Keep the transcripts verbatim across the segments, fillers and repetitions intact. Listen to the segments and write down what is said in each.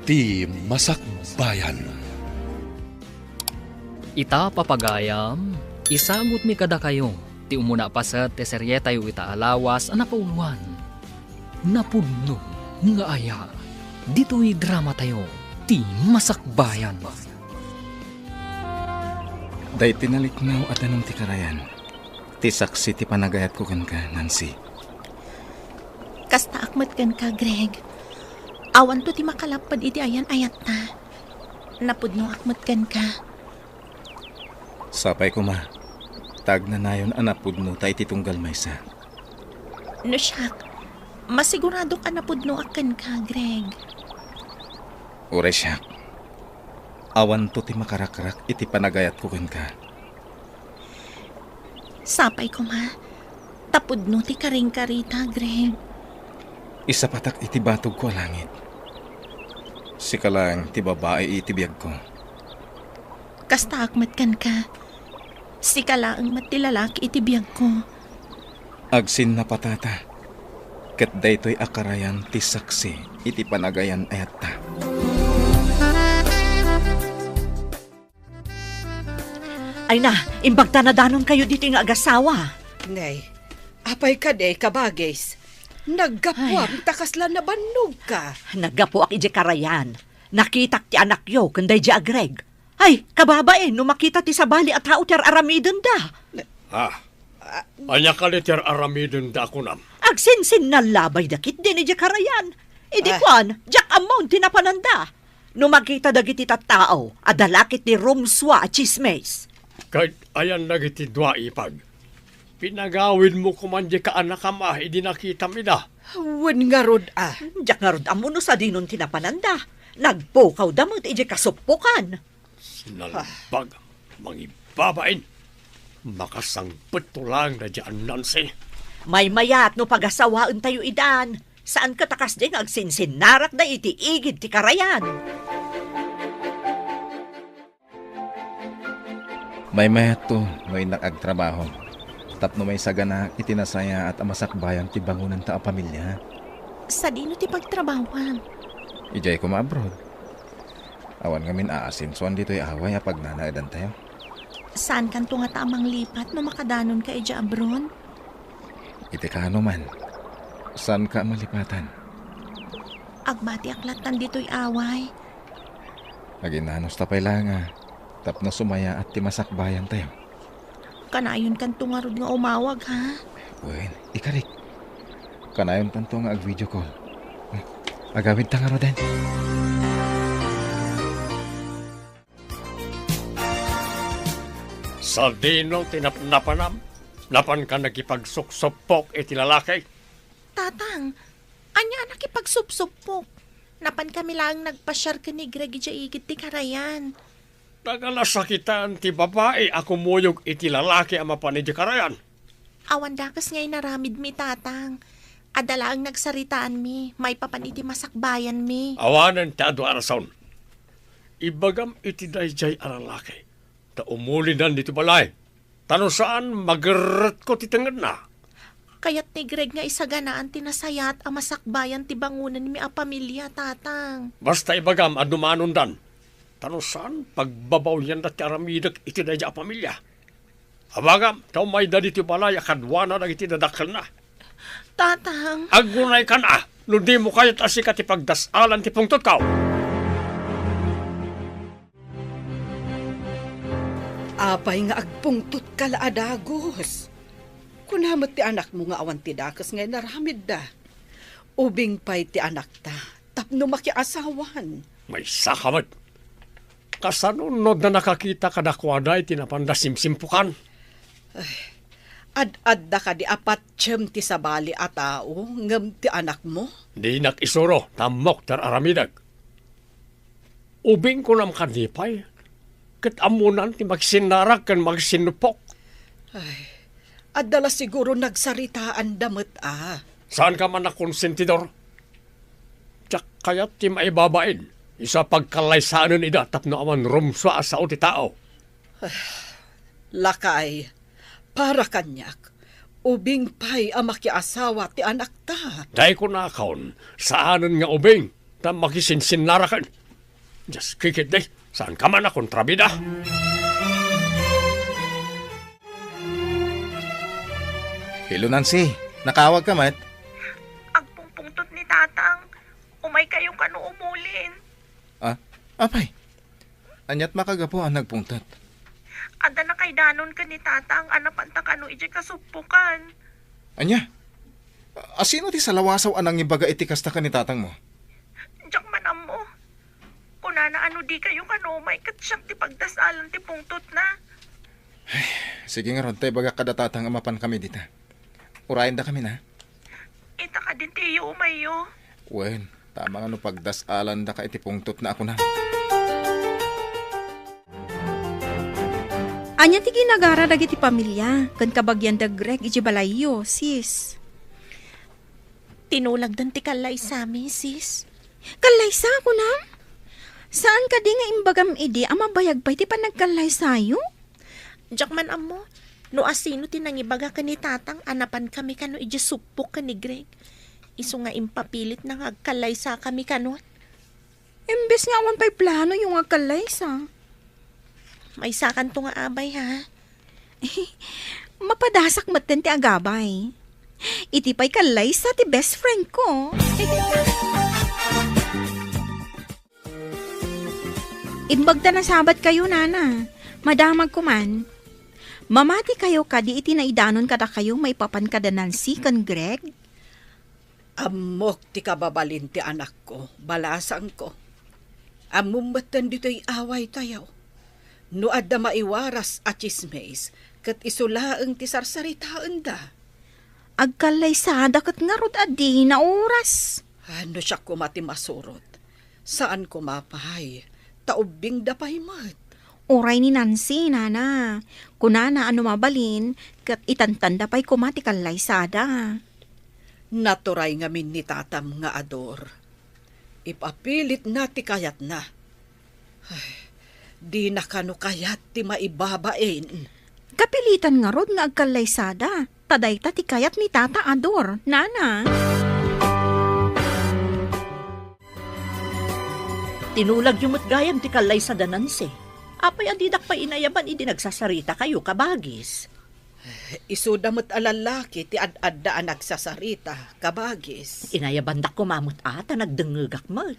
Ti Masakbayan. Ita, papagayam, isagutmi kadakayo ti umuna paset ti serietayo ita a lawas a napauloan, Napudno nga Aya. Ditoy dramatayo, Ti Masakbayan. Daytoy naliknaw a danum ti karayan, ti saksi ti panagayatko kenka, Nancy. Kastaak met kenka, Greg. Awanto ti makalapped iti ayan-ayatta. Napudnoak met kenka. Sapay koma, ta agnanayon a napudnota iti tunggal maysa. No siak, masiguradok a napudnoak kenka, Greg. Uray siak, awanto ti makarakrak iti panagayatko kenka. Sapay koma, ta pudno ti karingkarita, Greg. Isapatak iti batogko a langit. Sika laeng ti babai iti biagko. Kastaak met kenka. Sika laeng met ti lalaki iti biagko. Agsinnapatata, ket daytoy a karayan ti saksi iti panagayan-ayatta. Ay na, imbag ta nadanonkayo ditoy nga agasawa. Nay, apay kadi, kabagis? Naggapuam Ay. ta kasla nabannogka. Naggapuak idiay karayan. Nakitak ti anakyo ken daydiay a Greg. Ay, kababain, no makita ti sabali a tao ti ar-aramidenda. Ah, ania kadi ti ar-aramidenda a kunam? Agsinsinnal labay da ketdin idiay karayan. Idi Ah. kuan, diak ammon ti napananda. No makita dagiti tattao, adda la ketdi rumsua a tsismis. Ket ayan dagiti dua, ipag? Pinagawidmo koman diay kaanakam a idi nakitam ida. Wen ngarud a. Diak ngarud ammo no sadinon ti napananda. Nagpukawda met idiay kasuppokan. Sinalbag, mangibabain. Makasangpetto laeng daydiay a Nancy. Maymayat no pagasawaentayo idan. Saan ket a kasdiay nga agsinsinnarakda iti igid ti karayan. Maymayatto no innak agtrabaho, tapno maisaganaak iti nasayaat a masakbayan ti bangonenta a pamilia. Sadino ti pagtrabahoam? Idiay koma abroad. Awan ngamin aasensoan ditoy away a pagnanaedantayo. Saankanto ngata a manglipat no makadanonka idiay abroad? Iti kaano man, saanka a malipatan. Agbatiak lattan ditoy away. Aginanus ta pay la nga tapno sumayaat ti masakbayantayo. Kanayonkanto ngarud nga umawag, ha? Wen, ikarik. Kanayontanto nga ag-video call. Agawidta ngaruden. Sadino ti napnapanam? Napanka nakipagsuksupok iti lalaki? Tatang, ania a nakipagsupsupok? Napankami laeng nagpasiar ken ni Greg idiay igid ti karayan. Naganasakitan ti babai a kumuyog iti lalaki a mapan idiay karayan. Awan dakes nga inaramidmi, Tatang. Adda laeng nagsaritaanmi maipapan iti masakbayanmi. Awanen ti adu a rason. Ibagam iti daydiay a lalaki ta umulinan ditoy balay. Ta no saan, magerretko ti tengngedna. Kayat ni Greg nga isaganaan ti nasayaat a masakbayan ti bangonenmi a pamilia, Tatang. Basta ibagam a dumanondan. Ta no saan, pagbabawyanda ti aramidek iti daydiay a pamilia. Abagam, ta umayda ditoy balay a kaduana dagiti dadakkelna. Tatang. Agunaykan a, no dimo kayat a sika ti pagdas-alan ti pungtotko. Apay nga agpungtotka la a dagus? Kuna met ti anakmo nga awan ti dakes nga inaramidda. Ubing pay ti anakta tapno makiasawan. Maysaka met. Kasano no adda nakakita kadakuada iti napanda simsimpukan? Ay, ad-adda kadi a patiem ti sabali a tao ngem ti anakmo? Dinak isuro, ta ammok ti ar-aramidek. Ubing kunam kadi pay, ket ammonan ti magsinnarak ken magsinnupok. Ay, adda la siguro nagsaritaanda met a. Saanka man a konsentidor? Diak kayat ti maibabain, isu a pagkallaysaenen ida tapno awan rumsua a sao ti tao. Lakay, para kaniak, ubing pay a makiasawa ti anakta. Dayta kunakon, saanen nga ubing, ta makisinsinnaraken. Dios, kikit, day. Saan ka man a kontrabida? Hello, Nancy. Nakaawag ka met? Agpungpungtot ni Tatang. Umay kayo kano umulin. Ah, apay. Aniat makagapu a nagpungtot? Adda nakaidanon ken ni Tatang a napanta kano idiay kasuppokan. Ania? Asino ti salawasaw a nangibaga iti kasta ken ni Tatangmo? Diak man ammo. Kunana a no di kayo kano umay ket siak ti pagdas-alan ti pungtotna. Sige ngarud, ta ibagak kada Tatang a mapan kami dita. Urayenda kami na. Ita kadin ti iyo umayyo. Wen, tama nga no pagdas-alandaka iti pungtotna a kunam. Ania ti ginagara dagiti pamilia ken kabagian da Greg idiay balayyo, sis? Tinulagdan ti kallaysami, sis. Kallaysa, kunam? Saan kadi nga imbagam idi a mabayag pay ti panagkallaysayo? Diak man ammo no asino ti nangibaga ken ni Tatang a napan kami kano idiay suppok ken ni Greg. Isu nga impapilitna nga agkallaysakami kano. Imbes nga awan pay planoyo nga agkallaysa. Maysakanto nga abay, ha? Mapadasak metten ti agabay. Iti pay kallaysa ti best friend ko. Imbag ta nasabat kayo, nana. Madamag ko man. Mamati kayo kadi iti naidanon kadakayo maipapan kada Nancy ken Greg? Ammok ti kababalin ti anakko, balasangko. Ammom metten ditoy awaytayo. No adda maiwaras a tsismis, ket isu laeng ti sarsaritaenda. Agkallaysada ket ngarud a dina oras. Ah, no siak koma ti masurot, saan koma pay, ta ubbingda pay met. Uray ni Nancy, nana. Kunana a no mabalin, ket itantanda pay koma ti kallaysada. Naturay ngamin ni tatam nga ador. Ipapilitna ti kayatna. Ay, dina kano kayat ti maibabain. Kapilitan ngarud nga agkallaysada, ta dayta ti kayat ni Tata a Dor, nana. Tinulagyo met gayam ti kallaysada, Nancy. Apay a didak pay inayaban idi nagsasaritakayo, kabagis? Isuda met a lallaki ti ad-adda a nagsasarita, kabagis. Inayabandak koma met a ta nagdengngegak met.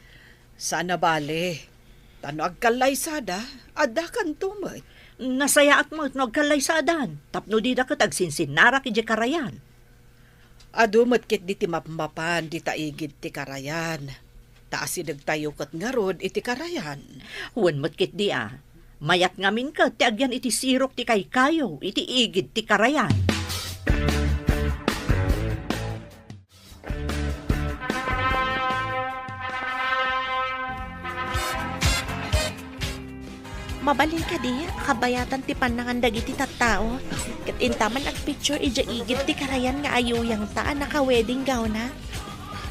Saan a bale. Ta no agkallaysada, addakanto met. Nasayaat met no agkallaysadan, tapno dida ket agsinsinnarak idiay karayan. Adu met ketdi ti mapmapan dita igid ti karayan. Ta asidegtayo ket ngarud iti karayan. Wen met ketdi a. Mayat ngamin ket ti agyan iti sirok ti kaykayo iti igid ti karayan. Mabalin kadi a kabayatan ti pannangan dagiti tattao, ket inta man agpicture idiay igid ti karayan nga ayuyangta a naka-wedding gown-na?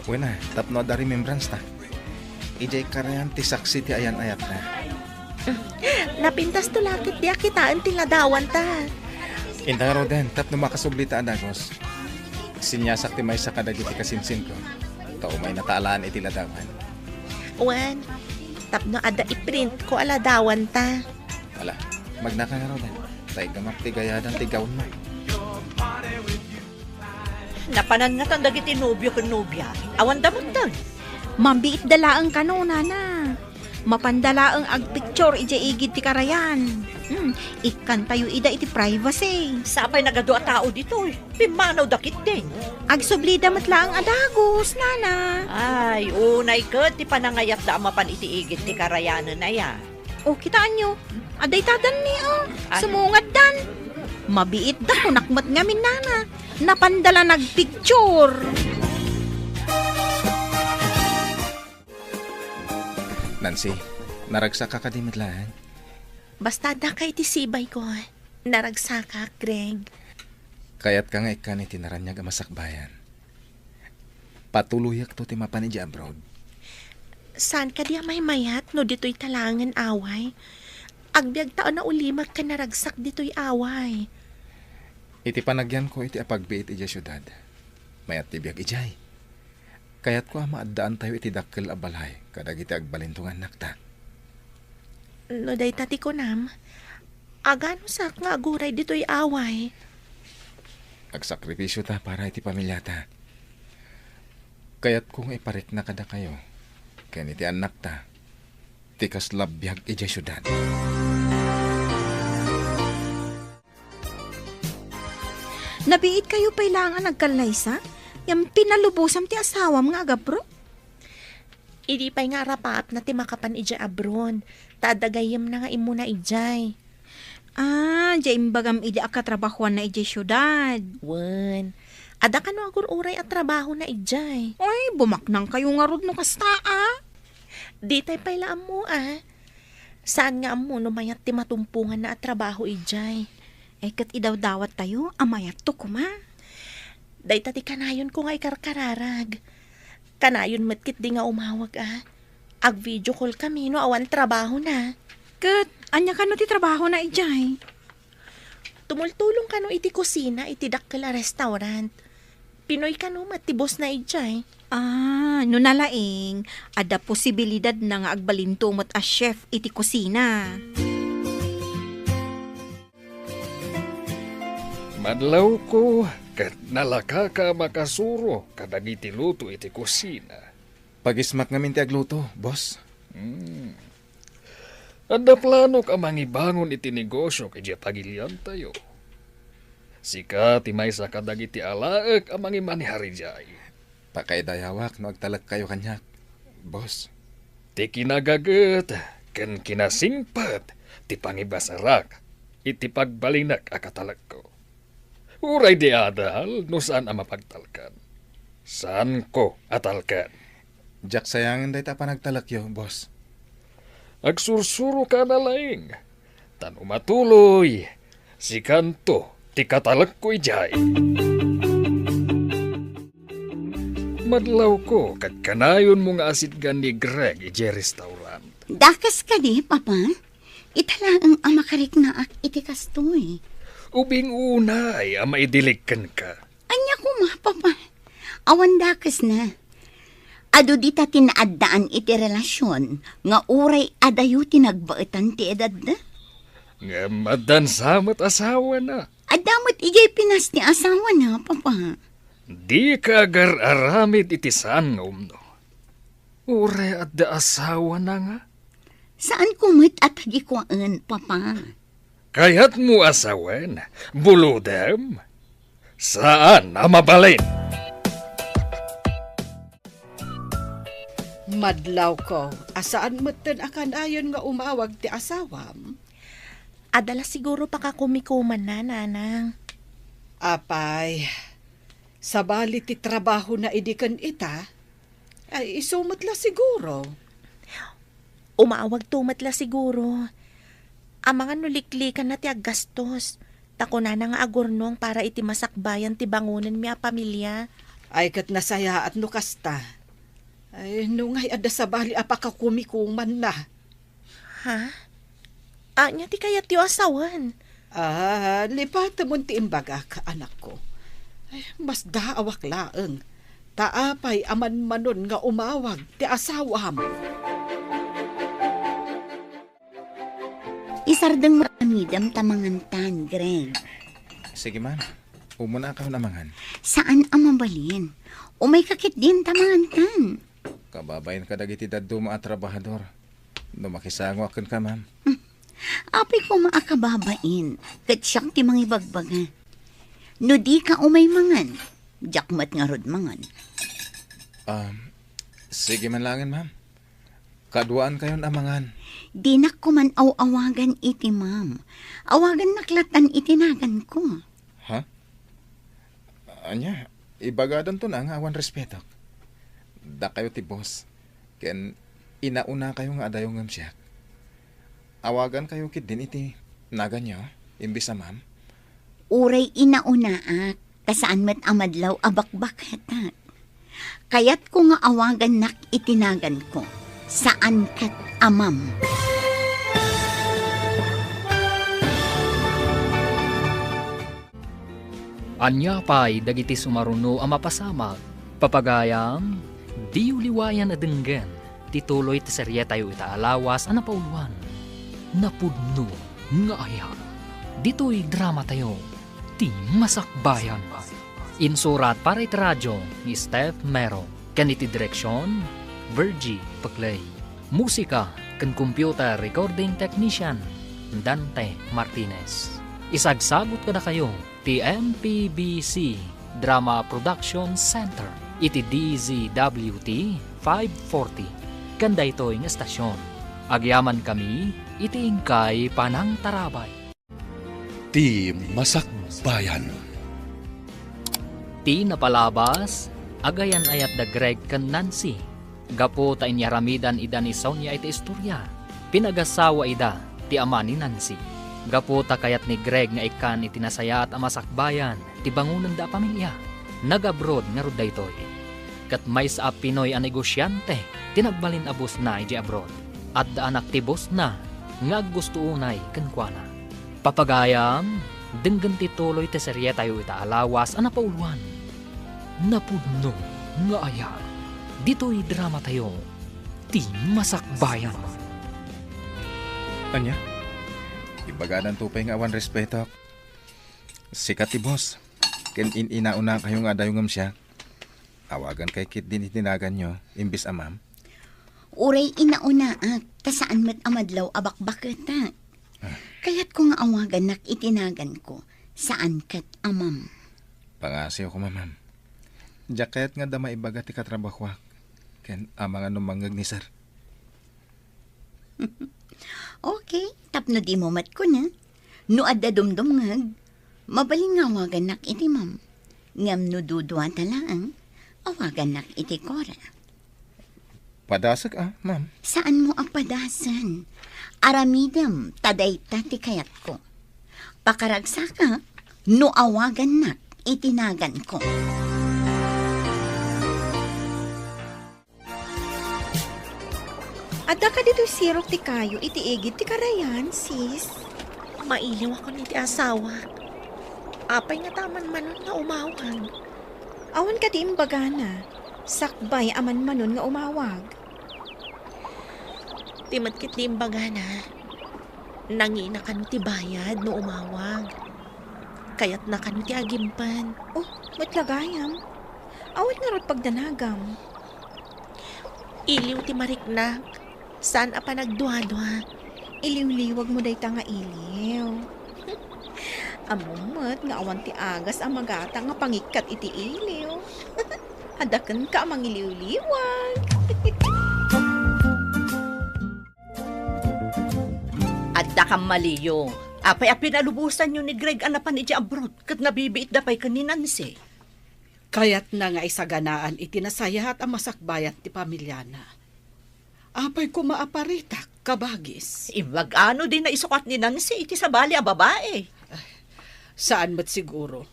Wen a, tapno adda remembrance ta. Idiay karayan ti saksi ti ayan-ayatna. Napintasto la ketdi a kitaen ti ladawanta. Inta ngaruden, tapno makasubli ta a dagus. Siniasak ti maysa kadagiti kasinsinko. Ta umaynata alaen iti ladawan. Wen, tapno adda iprintko a ladawanta. Ala, magnaka ngaruden. Ta iggamak ti gayadan ti gownmo. Napanan ngatan dagiti nobio ken nobia. Awanda metten. Mabiitda laeng kano, nana. Mapanda laeng agpicture idiay igid ti karayan. Hmm, ikkantayo ida iti privacy. Sapay nagadu a tao ditoy. Pimmanawda ketdin. Agsublida met laeng a dagus, nana. Ay, unay ket ti panangayatda a mapan iti igid ti karayanen aya. O, kitaenyo, adda ita danni, o. Ay. Sumungaddan. Mabiitda, kunak met ngamin, nana. Napanda la nagpicture. Nancy, naragsakka kadi met laeng? Basta addaka iti sibayko, naragsakak, Greg. Kayatka nga ikkan iti naraniag a masakbayan. Patuloyakto ti mapan idiay abroad. Saan kadi a maymayat no ditoyta laengen away? Agbiagta a naulimek ken naragsak ditoy away. Iti panagyanko iti apagbiit idiay siudad, mayat ti biag idiay. Kayatko a maaddaantayo iti dakkel a balay kadagiti agbalinto nga annakta. No dayta ti kunam, aganusak nga aguray ditoy away. Agsakripisio ta para iti pamilyata. Kayatko nga iparikna kadakayo ken iti annakta ti kasla biag idiay siudad. Nabiit kayo pay laeng a nagkallaysa? Ngem pinalubosam ti asawam nga agabro? Idi pay nga arapaapna ti makapan idiay abron, ta adda gayyemna nga immuna idiay. Ah, diay imbagam idi a katrabahoanna idiay siudad. Wen, adda kano agur-uray a trabahona idiay. Ay, bumaknang kayo ngarud no kasta, ah. Ditay pay la ammo, ah. Saan nga ammo no mayat ti matumponganna a trabaho idiay. Ay, ket idawdawat tayo a mayatto koma. Dayta ti kanayonko nga ikarkararag. Kanayon met ketdi nga umawag, a. Ag-video call kami no awan trabahona. Ket ania kano ti trabahona idiay? Tumultulong kano iti kusina iti dakkel a restaurant. Pinoy kano met ti bossna idiay. Ah, no nalaing, adda posibilidadna nga agbalinto met a chef iti kusina. Madlawko, ket nalakaka a makasuro kadagiti luto iti kusina. Pagismak ngamin ti agluto, boss. Hmm. Adda planok a mangibangon iti negosio idiay pagiliantayo. Sika ti maysa kadagiti alaek a mangimanehar idiay. Pakaidayawak no agtalekkayo kaniak, boss. Ti kinagaget ken kinasingpet ti pangibasarak iti pagbalinek a katalekko. Uray di adal no saan a mapagtalkan. Saanko a talkan. Diak sayangen dayta a panagtalekyo, boss. Agsursuroka a nalaing. Ta no matuloy, sikanto ti katalekko idiay. Madlawko, ket kanayonmo nga asitgan ni Greg idiay restaurant. Dakes kadi, Papa? Ita laeng a makariknaak iti kastoy. Ubing unay a maidilig kenka. Ania koma, Papa? Awan dakesna. Adu dita ti naaddaan iti relasion nga uray adayo ti nagbaetan ti edadda? Ngem addan sa met asawana. Adda met idiay Pinas ti asawana, Papa. Dika agar-aramid iti saan nga umno. Uray adda asawana nga? Saanko met a tagikuaen, Papa. Kayatmo a sawen, bulodem? Saan a mabalin. Madlawko, a saan metten a kanayon nga umawag ti asawam? Adda la siguro pakakumikumanna, Nanang. Apay, sabali ti trabahona idi ken ita? Ay, isu met la siguro. Umawagto met la siguro. Amangan no liklikanna ti aggastos. Ta kunana nga agurnong para iti masakbayan ti bangonenmi a pamilia. Ay, ket nasayaat no kasta. Ay, no ngay adda sabali a pakakumikumanna. Ha? Ania ti kayatyo a sawen? Ah, lipatemon ti imbagak, anakko. Ay, masdaawak laeng. Ta apay a manmanon nga umawag ti asawam? Isardeng mo aramidem ta mangantan, Greg. Sige, ma'am. Umuna kayon a mangan. Saan a mabalin. Umayka ketdin ta mangantan. Kababain kadagiti dadduma a trabahador. No makisangoak kenka, ma'am. Hmm. Apay koma a kababain, ket siak ti mangibagbaga. No dika umay mangan, diak met ngarud mangan. Um, sige man laengen, ma'am. Kaduaan kayon a mangan. Dinak koman aw-awagan iti ma'am. Awagannak lattan iti naganko. Ha? Ania, ibagadanto na nga awan respetok. Dakayo ti boss, ken inaunakayo nga adayo ngem siak. Awagankayo ketdin iti naganyo, imbes a ma'am. Uray inaunaak, ta saan met a madlaw a bakbaketak. Kayatko nga awagannak iti naganko, saan ket a ma'am. Ania pay dagiti sumaruno a mapasamak? Papagayam, Diyo liwayan a denggen ti tuloy ti serietayo ita a lawas a napauluan, Napudno nga Aya. Ditoy dramatayo, Ti Masakbayan. Insurat para iti radio ni Steph Mero, ken iti direksion, Virgie Peclay. Musika ken computer recording technician, Dante Martinez. Isagsagut kadakayo ti M P B C Drama Production Center iti D Z W T five forty. Ken daytoy nga estasion, agyamankami iti inkay panangtarabay. Ti Masakbayan. Ti napalabas, agayan-ayat da Greg ken Nancy. Gapu ta inyaramidan ida ni Sonia iti istoria, pinagasawa ida ti ama ni Nancy. Gapu ta kayat ni Greg nga ikkan iti nasayaat a masakbayan ti bangonenda a pamilia, nag-abroad ngarud daytoy. Ket maysa a Pinoy a negosiante ti nagbalin a boss-na idiay abroad. Adda anak ti boss-na nga aggusto unay kenkuana. Papagayam, denggen ti tuloy ti serietayo ita a lawas a napauluan, Napudno nga Aya. Ditoy dramatayo, Ti Masakbayan. Ania? Ibagadanto pay nga awan respeto. Sika ti boss, ken in-inaunakayo nga adayo ngem siak. Awagankayo ketdin iti naganyo, imbes a ma'am. Uray inaunaak, ta saan met a madlaw a bakbaketak. Ah. Kayatko nga awagannak iti naganko, saan ket a ma'am. Pangasiko, ma'am. Diak kayat nga adda maibaga ti katrabahoak ken amangan no mangngeg ni sir. Okay, tapno dimo met kuna. No adda dumdumngeg, mabalin nga awagannak iti ma'am. Ngem no duduata laeng, awagannak iti Cora. Padasek a, ma'am. Saanmo a padasen. Aramidem ta dayta ti kayatko. Pakaragsakak no awagannak iti naganko. Adda kadi toy sirok ti kayo iti igid ti karayan, sis? Mailiwakon iti asawak. Apay ngata a manmanon nga umawag? Awan kadi imbagana, sakbay a manmanon nga umawag? Ti met ketdi imbagana, nangina kano ti bayad no umawag. Kayatna kano ti agimpen. Oh, met la gayam. Awan ngarud pagdanagam. Iliw ti mariknak, saan a panagduadua. Iliwliwagmo dayta nga iliw. Ammom met nga awan ti agas a magata nga pangikkat iti iliw. Adda kenka a mangiliwliwag. Adda kammaliyo. Apay a pinalubosanyo ni Greg a napan idiay abroad ket nabibiitda pay ken ni Nancy? Kayatna nga isaganaan iti nasayaat a masakbayan ti pamiliana. Apay koma a paritak, kabagis? Imbag-a no dina isukat ni Nancy iti sabali a babai? Saan met siguro.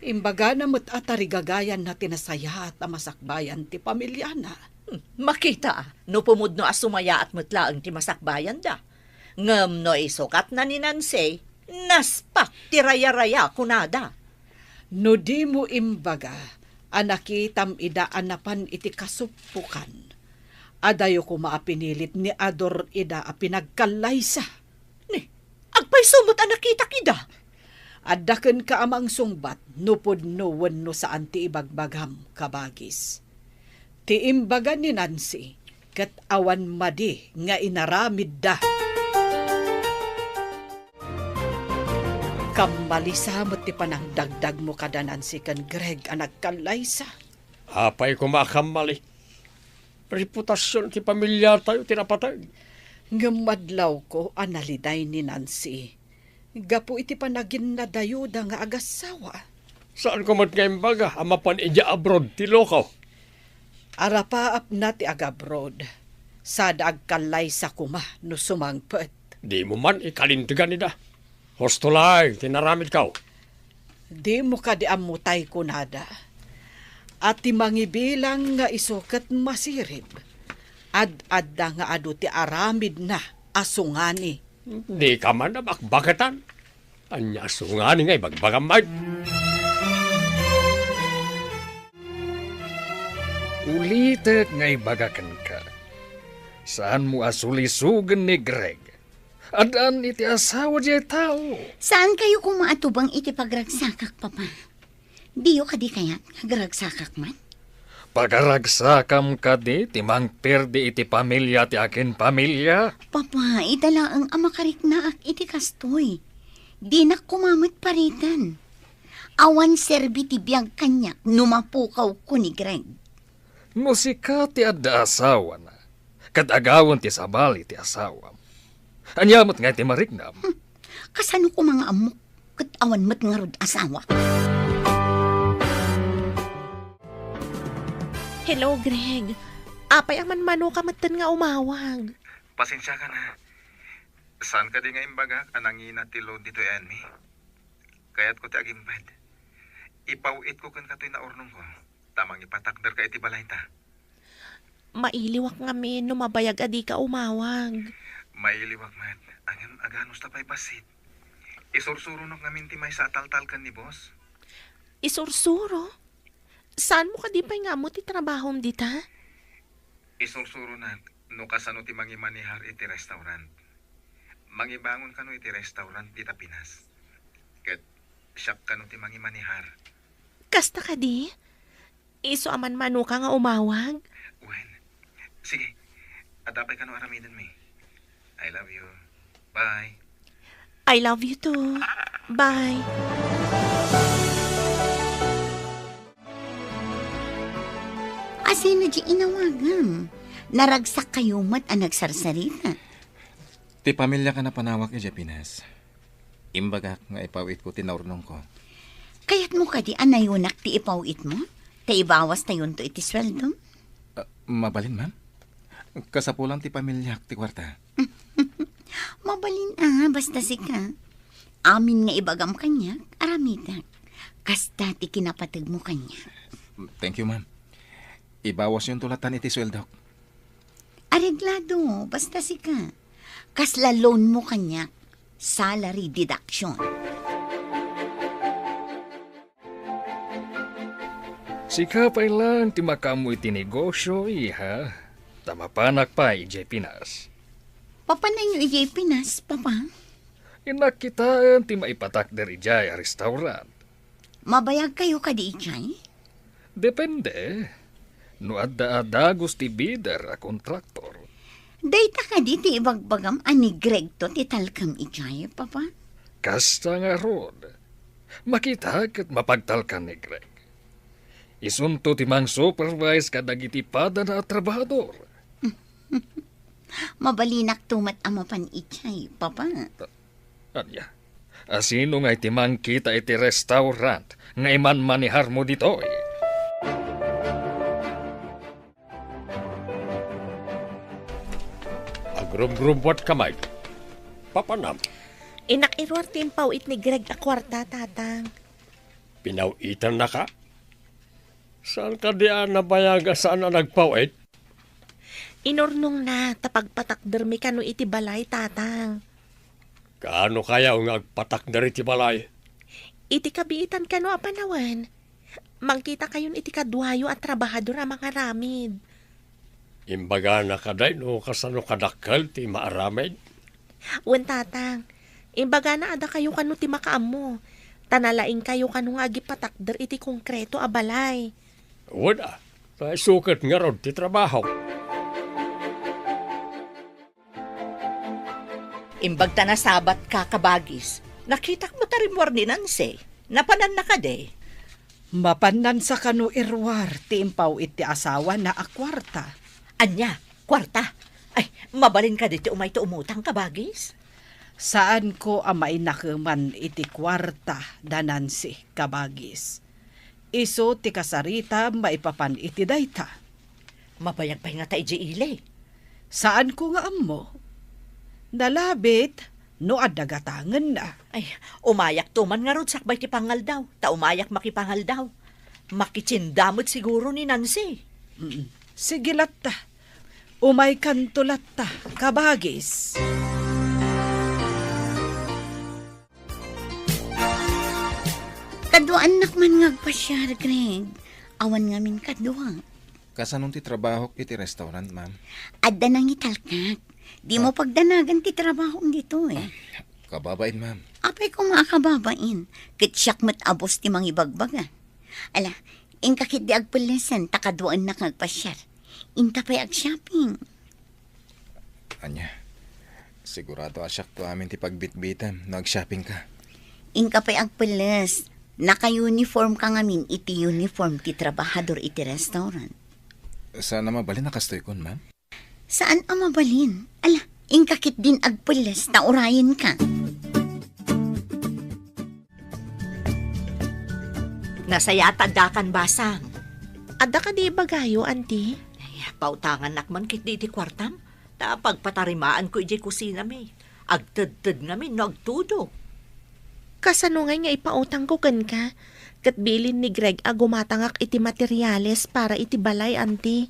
Imbagana met a tarigagayanna ti nasayaat a masakbayan ti pamiliana. Hmm, makita, no pumudno a sumayaat met laeng ti masakbayanda. Ngem no isukatna ni Nancy, naspak ti rayaraya, kunada. No dimo imbaga a nakitam ida a napan iti kasuppokan, adayo koma a pinilit ni Ador ida a pinagkallaysa. Ni, agpayso met a nakitak ida. Adda kenka a mangsungbat no pudno wenno saan ti ibagbagam, kabagis. Ti imbaga ni Nancy, ket awan madi nga inaramidda. Kammalisa met ti panangdagdagmo kada Nancy ken Greg a nagkallaysa. Apay koma a kammali? Reputasion ti pamiliatayo ti napateg. Ngem madlawko a naliday ni Nancy gapu iti panaginnadayuda nga agassawa. Saanko met nga imbaga a mapan idiay abroad ti loko? Arapaapna ti agabroad, sada agkallaysa koma no sumangpet. Dimo man ikalintegan ida. Husto laeng ti naramidko. Dimo kadi ammo tay kunada a ti mangibilang nga isu ket masirib, ad-adda nga adu ti aramidna a sungani. Dika man a bakbaketan. Ania a sungani nga ibagbagam met? Ulitek nga ibaga kenka. Saanmo a sulisogen ni Greg. Addaan iti asawa diay tao. Saan kayo koma a tubeng iti pagragsakak, Papa? Diyo kadi kayat nga agragsakak man? Pagaragsakam kadi ti mangperdi iti pamilia ti akin pamilia? Papa, ita laeng a makariknaak iti kastoy. Dinak koma met pariten. Awan serbi ti biag kaniak no mapukawko ni Greg. No sika ti adda asawana, ket agawen ti sabali ti asawam, ania met ngay ti mariknam? Hmm. Kasano koma nga ammok ket awan met ngarud asawa? Hello, Greg. Apay a manmanoka metten nga umawag? Pasensiakan a. Saan kadi nga imbagak a nangina ti load ditoy ayanmi? Kayatko ti agimped. Ipaw-itko kenka toy naurnongko, ta mangipatakderka iti balayta. Mailiwak ngamin no mabayag a dika umawag. Mailiwak met, ngem aganusta pay bassit. Isursuronok ngamin ti maysa a taltalken ni boss. Isursuro? Saanmo kadi pay nga ammo ti trabahom dita? Isursuronak no kasano ti mangimanehar iti restaurant. Mangibangon kano iti restaurant dita Pinas. Ket siak kano ti mangimanehar. Kasta kadi? Isu a manmanoka nga umawag? Wen. Sige. Adda pay kano aramidenmi. I love you. Bye. I love you too. Bye. Asino di inawagam? Naragsak kayo met a nagsarsarita. Ti pamiliak a napanawak idiay Pinas. Imbagak nga ipaw-itko ti naurnongko. Kayatmo kadi a nayunak ti ipaw-itmo? Ta ibawastayonto iti sueldom? Ah, mabalin, ma'am. Kasapulan ti pamiliak ti kuarta. Mabalin a, basta sika. Amin nga ibagam kaniak, aramidek. Kasta ti kinapategmo kaniak. Thank you, ma'am. Ibawasyonto latan iti sueldok. Areglado, basta sika. Kasla loan mo kaniak, salary deduction. Sika pay laeng ti makaammo iti negosio, iha, ta mapanak pay idiay Pinas. Papananyo idiay Pinas, Papa? Innak kitaen ti maipatakder idiay a restaurant. Mabayag kayo kadi idiay? Depende. No adda a dagus ti bidder a kontraktor. Dayta kadi ti ibagbagam a ni Gregto ti talkem idiay, Papa? Kasta ngarud. Makita ket mapagtalkan ni Greg. Isunto ti mang-supervise kadagiti padana a trabahador. Mabalinakto met a mapan idiay, Papa. Ania, asino nga iti mangkita iti restaurant nga imanmaneharmo ditoy? Agrumgrumbuat ka, Mike. Papanam? Innak iruar ti impaw-it ni Greg a kuarta, Tatang. Pinaw-itannaka? Saan kadi a nabayag a saan a nagpaw-it? Inurnongna ta pagpatakdermi kano iti balay, Tatang. Kaano kaya nga agpatakder iti balay? Iti kabiitan kano a panawen, mangkita kayon iti kaduayo a trabahador a mangaramid. Imbagana kadi no kasano kadakkel ti maaramid? Wen, Tatang. Imbagana a dakayo kano ti makaammo, ta nalaingkayo kano nga agipatakder iti konkreto a balay. Wen a, ta isu ket ngarud ti trabaho. Imbag ta nasabatka, kabagis, nakitak met a rimmuar ni Nancy. Napananna kadi? Mapannansa kano iruar ti impaw-it ti asawana a kuarta. Ania? Kuarta? Ay, mabalin kadi ti umayto umutang, kabagis? Saanko a mainakeman iti kuarta da Nancy, kabagis. Isu ti kasaritam maipapan iti dayta. Mabayag pay ngata idiay ili? Saanko nga ammo. Nalabit no adda gatangenna. Ay, umayakto man ngarud sakbay ti pangaldaw, ta umayak makipangaldaw. Makitienda met siguro ni Nancy. Mm. Sige latta. Umaykanto latta, kabagis. Kaduaannak man nga agpasiar, Greg. Awan ngamin kadua. Kasano ti trabahok iti restaurant, ma'am? Adda nangitalkak. Dimo Ah. pagdanagan ti trabahom ditoy. Kababain, ma'am. Apay koma a kababain, ket siak met a boss ti mangibagbaga. Ala, inka ketdi agpellesen ta kaduaennak nga agpasiar. Inta pay agshopping. Ania, sigurado a siakto amin ti pagbitbitem no agshopping ka. Inka pay agpelles. Naka-uniform ka ngamin iti uniform ti trabahador iti restaurant. Saan a mabalin a kastoykon, ma'am? Saan a mabalin? Ala, inka ketdin agpelles ta urayenka. Nasayaat addakan, basang. Adda kadi ibagayo, anti? Ay, pautangannak man ketdi iti kuartam. Ta pagpatarimaanko idiay kusinami. Agtedted ngamin no agtudo. Kasano ngay nga ipautangko kenka? Ket bilin ni Greg a gumatangak iti materiales para iti balay, anti.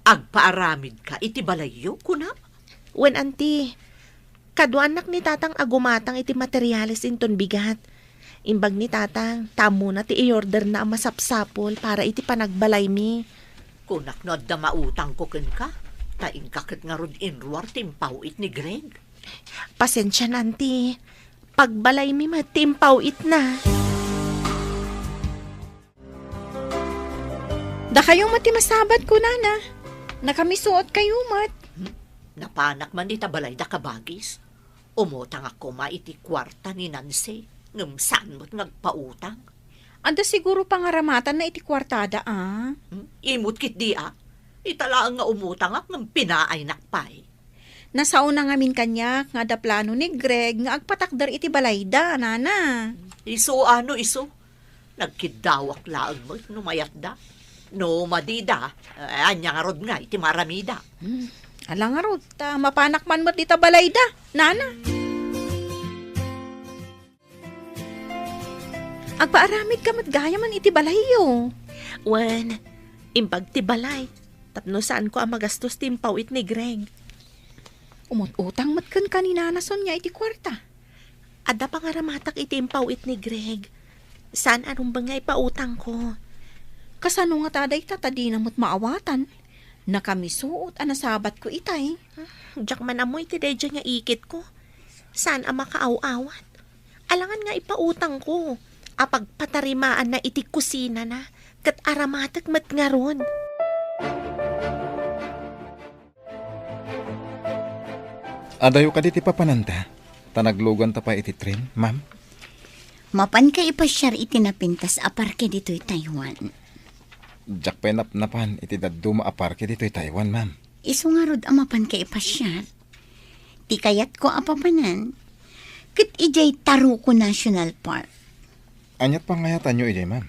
Agpaaramidka iti balayyo, kunam? Wen, anti. Kaduaennak ni Tatang a gumatang iti materiales inton bigat. Imbag ni Tatang, ta ammona ti i-orderna a masapsapul para iti panagbalaymi. Kunak no adda mautangko kenka, ta inka ket ngarud inruar ti impaw-it ni Greg. Pasensian, anti. Pagbalaymi met ti impaw-itna. Dakayo met ti masabat, kunana. Nakamisuot kayo met. Hmm? Napanak man ita balayda, kabagis. Umutangak koma iti kuarta ni Nancy, ngem saan met nga agpautang. Adda siguro pangaramatanna iti kuartada, a? Hmm? Imot ketdi, a? Ita laeng nga umutangak ngem pinaaynak pay. Nasaona ngamin kaniak nga adda plano ni Greg nga agpatakder iti balayda, nana. Isu a no isu. Nagkiddawak laeng met no mayatda. No madida, eh, ania ngarud ngay ti maaramida? Hmm, ala ngarud, ta mapanak man met dita balayda, nana. Agpaaramidka met gayamen iti balayyo. Wen, imbag ti balay, tapno saanko a magastos ti impaw-it ni Greg. Umut-utang met kenka ni Nana Sonia iti kuarta. Adda pangaramatak iti impaw-it ni Greg. Saan a rumbeng nga ipautangko. Kasano ngata dayta ta dina met maawatan? Nakamisuot a nasabatko itay. Diak man ammo iti daydiay nga ikitko. Saan a makaaw-awat. Alangan nga ipautangko a pagpatarimaanna iti kusinana, ket aramatek met ngarud. Adayo kadi ti papananta, ta nagluganta pay iti tren, ma'am? Mapanka ipasiar iti napintas a parke ditoy Taiwan. Diak pay napnapan iti dadduma a parke ditoy Taiwan, ma'am. Isu ngarud a mapanka ipasiar. Ti kayatko a papanan, ket idiay Taruco National Park. Ania't pangayatanyo idiay, ma'am?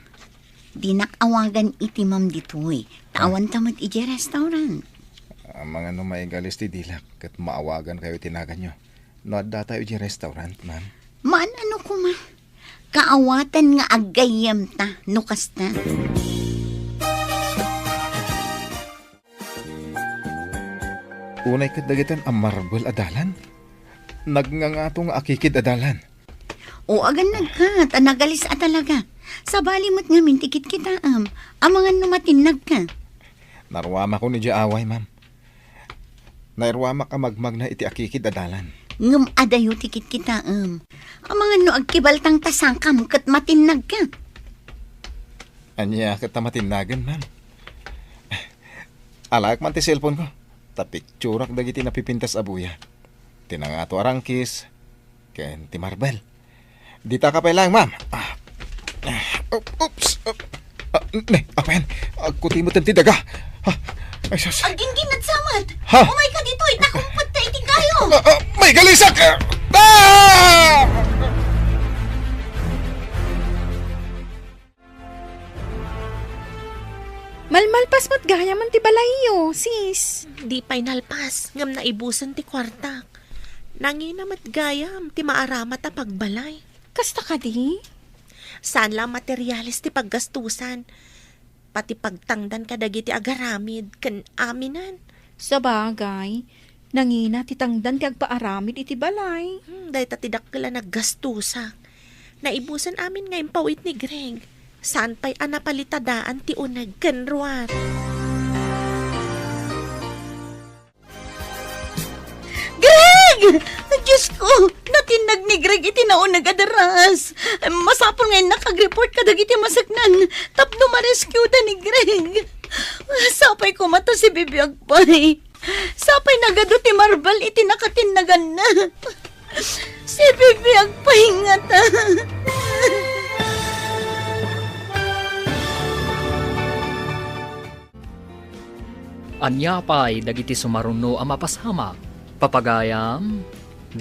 Dinak awagan iti ma'am ditoy. Ta Ah. awanta met idiay restaurant. Amangan no maigalis ti dilak, ket maawagankayo iti naganyo. No addatayo idiay restaurant, ma'am? Maan-ano koma. Kaawatan nga aggayyemta no kasta. Unay ket dagiti a marbel a dalan. Nagngangato nga akikid a dalan. O, agannadka, ta nagalis a talaga. Sabali met ngamin ti kitkitaem. Amangan no matinnagka. Naruamakon idiay away, ma'am. Nairuamak a magmagna iti akikid a dalan. Ngem adayo ti kitkitaem. Amangan no agkibaltang ta sakam ket matinnagka. Ania ket ta matinnagen, ma'am? Alaek man ti cellphone ko. Ta picturak dagiti napipintas a buya. Ti nangato a rangkis, ken ti marbel. Dita ka pay laeng, ma'am. Ah. Ah, op-, oops. Op-, ah, ne, apayan. Agkutimot ti daga. Ah, ay, sus. Aggingginnad sa met. Ha? Umay ka ditoy, nakumpet ta iti kayo. Ah, ah, maigalisak! Ah! Malmalpas met gayamen ti balayyo, sis. Di pay nalpas, ngem naibusen ti kuartak. Nangina met gayam ti maaramat a pagbalay. Kasta kadi? Saan la a materiales ti paggastusan. Pati pagtangdan kadagiti agaramid ken aminen. Sabagay, nangina ti tangdan ti agpaaramid iti balay. Hmm, dayta ti dakkel a naggastusak. Naibusen amin nga impaw-it ni Greg. Saan pay a napalitadaan ti uneg ken ruar. Diosko, natinnag ni Greg iti nauneg a derraas. Masapul nga innak agreport kadagiti maseknan tapno ma-rescueda ni Greg. Sapay koma ta sibibiag pay. Sapay nagadu ti marbel iti nakatinnaganna. Sibibiag pay ngata. Ania pay dagiti sumaruno a mapasamak? Papagayam,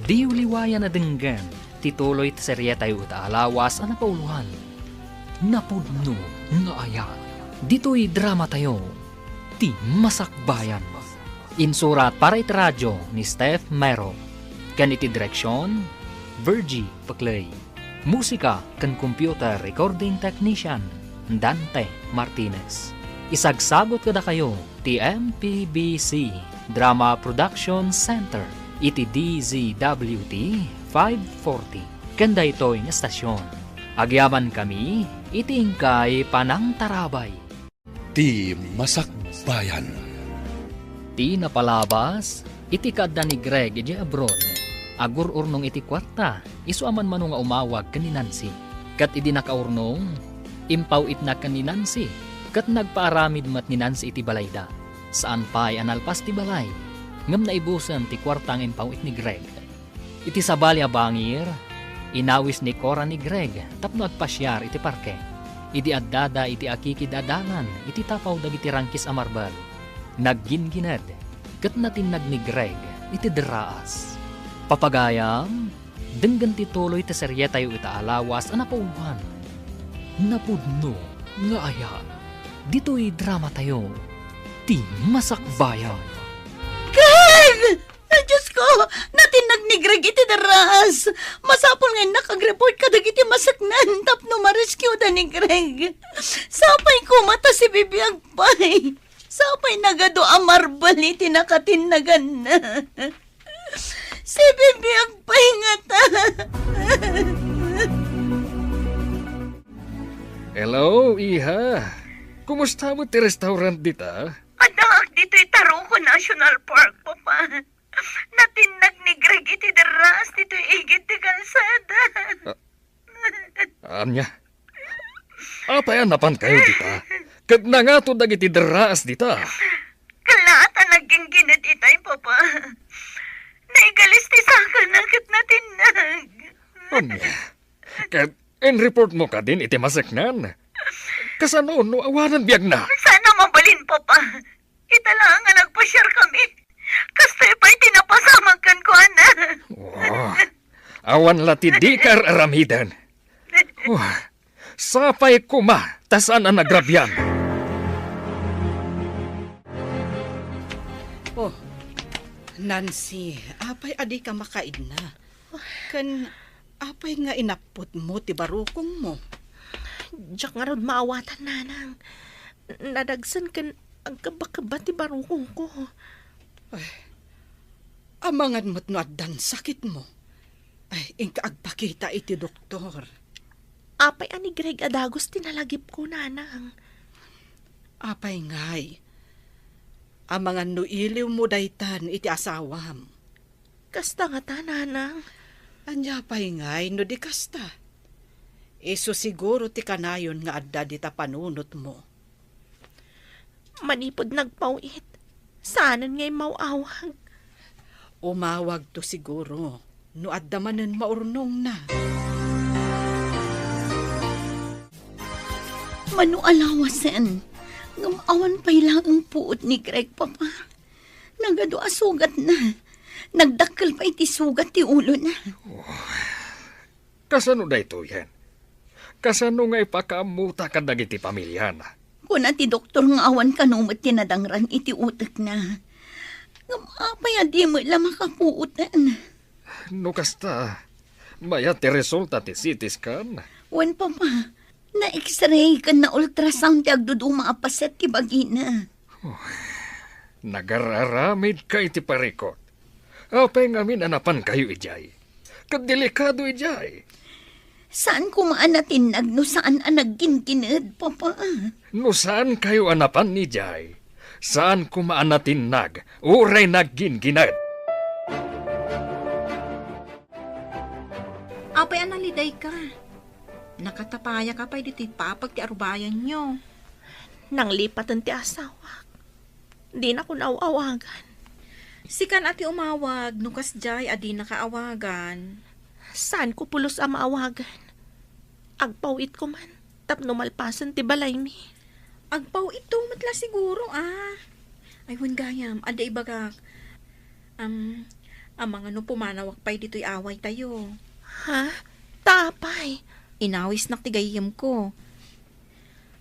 diyo liwayan a denggen ti tuloy ti serietayo ita a lawas a napauloan, Napudno nga Ayat. Ditoy dramatayo, Ti Masakbayan. Insurat para iti radio ni Steph Mero, ken iti direksion, Virgie Paclay. Musika ken computer recording technician, Dante Martinez. Isagsagut kadakayo ti M P B C Drama Production Center iti D Z W T five forty. Ken daytoy nga estasion, agyamankami iti inkay panangtarabay. Ti Masakbayan. Ti napalabas, iti kaadda ni Greg idiay abroad, agur-urnong iti kuarta, isu a manmano nga umawag ken ni Nancy. Ket idi nakaurnong, impaw-itna ken ni Nancy, ket nagpaaramid met ni Nancy iti balayda. Saan pay a nalpas ti balay, ngem naibusen ti kuarta nga impaw-it ni Greg. Iti sabali a bangir, inawis ni Cora ni Greg tapno agpasiar iti parke. Idi addada iti akikid a dalan iti tapaw dagiti rangkis a marbel, nagginggined ket natinnag ni Greg iti derraas. Papagayam, denggen ti tuloy ti serietayo ita a lawas a napauloan, Napudno nga Ayat. Ditoy dramatayo, Ti Masakbayan. Greg! Ay, Diyos ko! Natinnag ni Greg iti derraas! Masapul nga innak agreport kadagiti maseknan tapno ma-rescueda ni Greg. Sapay koma ta sibibiag pay. Sapay nagadu a marbel iti nakatinnaganna. Sibibiag pay ngata. Hello, iha. Kumusta met ti restaurant dita? Addaak ditoy Taruco National Park, Papa. Natinnag ni Greg iti derraas ditoy igid ti kalsada. Ah, ania? Apay a napankayo dita? Ket nangato dagiti derraas dita? Kalaat a nagginggined itay, Papa. Naigalis ti sakana ket natinnag. Ania? Ket inreport mo kadin iti maseknan? Kasano no awanan biagna? Saan a mabalin, Papa. Ita laeng nga nagpasiar kami. Kastoy pay ti napasamak kenkuana. Oh, awan la ti dika ar-aramiden. Oh, sapay koma ta saan a nagrabian. Oh, Nancy, apay a dika makaidna? Ken apay nga inapputmo ti barukongmo? Diak ngarud maawatan, Nanang. Nadagsen ken agkebba-kebba ti barukongko. Ay, amangan met no addan sakitmo. Ay, inka agpakita iti doktor. Apay a ni Greg a dagus ti nalagipko, Nanang? Apay ngay, amangan no iliwmo daytan iti asawam. Kasta ngata, Nanang. Ania pay ngay no di kasta? Isu siguro ti kanayon nga adda dita panunotmo. Manipud nagpaw-it, saanen nga immaw-awag. Umawagto siguro no adda manen maurnongna. Mano a lawasen, ngem awan pay laeng puot ni Greg, Papa. Nagadu a sugatna. Nagdakkel pay ti sugat ti ulona. Kasano daytoyen? Kasano nga ipakaammota kadagiti pamiliana? Kuna ti doktor nga awan kano met ti nadangran iti utekna. Ngem apay a di met la makapuoten? No kasta, mayat ti resulta ti C T scan? Wen, Papa. Na-X-ray ken na-ultrasound ti agduduma a paset ti bagina. Nagar-aramidka iti parikut. Apay ngamin a napankayo idiay? Ket delikado idiay. Saan koma a natinnag no saan a nagginggined, Papa. No saankayo a napan idiay, saan koma a natinnag uray nagginggined. Ay, analiday ka. Nakatapaya ka pay ditoy papag ti arubayanyo. Nanglipaten ti asawak. Dinakon aw-awagan. Sikan a ti umawag, no kasdiay a dinaka awagan. Saanko pulos a maawagan. Agpaw-itko man tapno malpasen ti balaymi. Agpaw-itto met la siguro, ah. Ay, wen gayam, adda ibagak. Am, amangan no pumanawak pay ditoy awaytayo. Ha? Ta apay? Inawisnak ti gayyemko.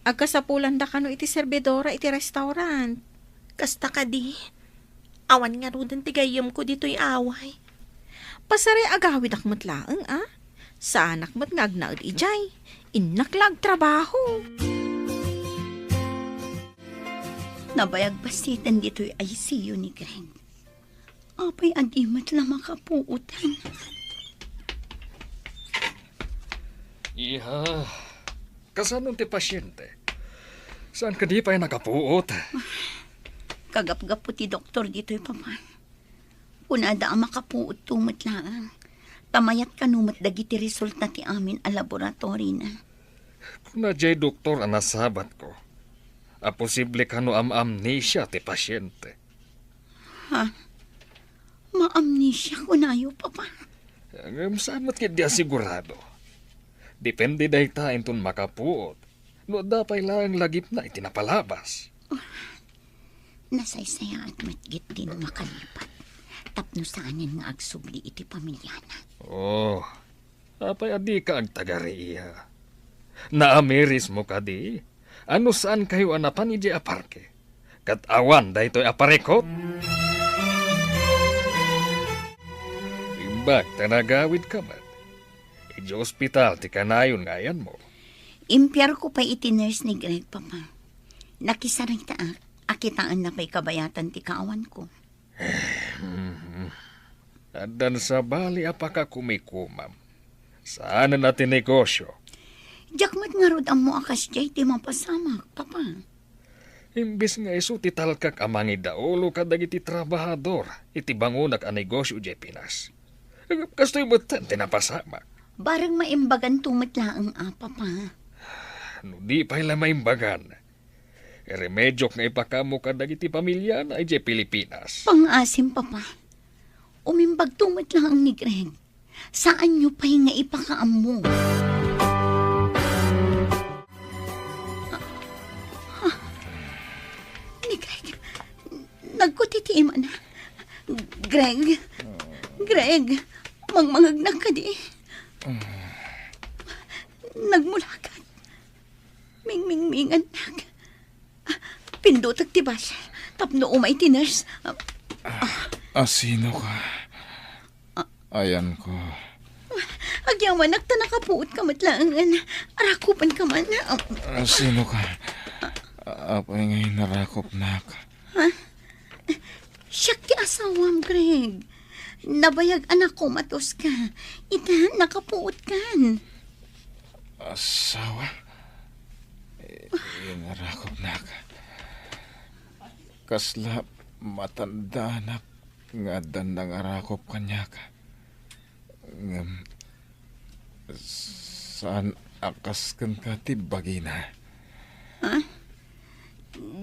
Agkasapulanda kano iti serbidora iti restaurant. Kasta kadi? Awan ngaruden ti gayyemko ditoy away. Pasaray agawidak met laeng, a? Saanak met nga agnaed idiay. Innak la agtrabaho. Nabayag bassiten ditoy I C U ni Greg. Apay a di met la makapuotan? Iha, kasano ti pasyente? Saan kadi pay nakapuot? Kagapgapu ti doktor ditoy, Papa. Kunada a makapuotto met laeng. Ta mayat kano met dagiti resulta ti amin a laboratoryna. Kuna diay doktor a nasabatko a posible kano am-amnesia ti pasyente. Ha? Maamnesia kunayo, Papa? Ngem saan met ketdi a sigurado. Depende dayta inton makapuot no adda pay laeng lagipna iti napalabas. Nasaysayaat met ketdi no makalipat tapno saanen nga agsubli iti pamiliana. Oh, apay a dika agtagari, iha? Naamirismo kadi? Ano, saan kayo a napan idiay a parke? Ket awan daytoy a parikut? Imbag ta nagawid ka met. Idiay ospital ti kanayon nga ayanmo. Impiarko pay iti nurse ni Greg, Papa. Nakisaritaak a kitaenna pay kabayatan ti kaawanko. Addan sabali a pakakumikumam. Saanen a ti negosyo. Diak met ngarud ammo a kasdiay ti mapasamak, Papa. Imbes nga isu ti talkak a mangidaulo kadagiti trabahador iti bangonak a negosyo idiay Pinas. Kastoy metten ti napasamak. Bareng maimbaganto met laeng a, Papa. No di pay la maimbagan, iremedyok nga ipakaammo kadagiti pamiliana idiay Pilipinas. Pangngaasim, Papa. Umimbagto met laeng ni Greg. Saanyo pay nga ipakaammo. Ah, ah, ni Greg, nagkuti ti imana. Greg, Greg, mangmangegnak kadi. Nagmulagan. Mingmingmingannak. Ah, pindutek ti basol tapno umay ti nurse. Ah, ah. Ah, sino ka? Ah. Ayanko. Agyamanak ta nakapuot ka met laengen. Arakupan ka man. Ah. Ah, sino ka? Ah, apay nga inarakupnak? Ha? Siak ti asawam, Greg. Nabayag a nakomatos ka. Ita, nakapuot kan. Asawa? I-, inarakupnak. Kasla matandaanak nga addan nangarakup kaniak. Ngem, saan a kas kenka ti bagina. Ha?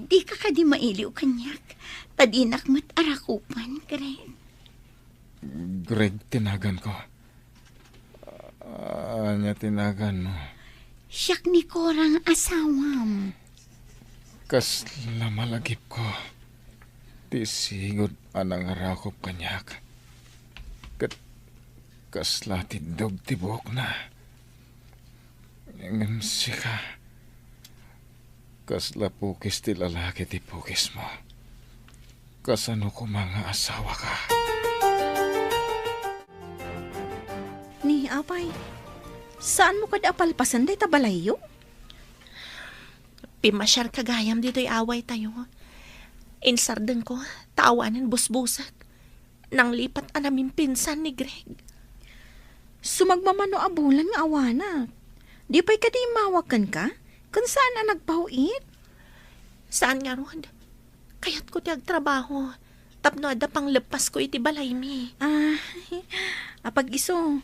Dika kadi mailiw kaniak, ta dinak met arakupan, Greg. Greg ti naganko. Ania ti naganmo? Siak ni Cora nga asawam. Kasla malagipko ti sigud a nangarakup kaniak. Ket kasla tiddog ti buokna. Ngem sika, kasla pukis ti lalaki ti pukismo. Kasano koma nga asawaka? Ni, apay, saanmo kadi a palpasen dayta balayyo? Pimmasiarka gayam ditoy awaytayo. Insardengko, ta awanen busbusek. Nanglipat a namimpinsan ni Greg. Sumagmamano a bulan nga awanak. Di pay kadi immawag kenka? Ken saan a nagpaw-it? Saan ngarud. Kayatko ti agtrabaho tapno adda pangleppasko iti balaymi. Ah, apag-isu.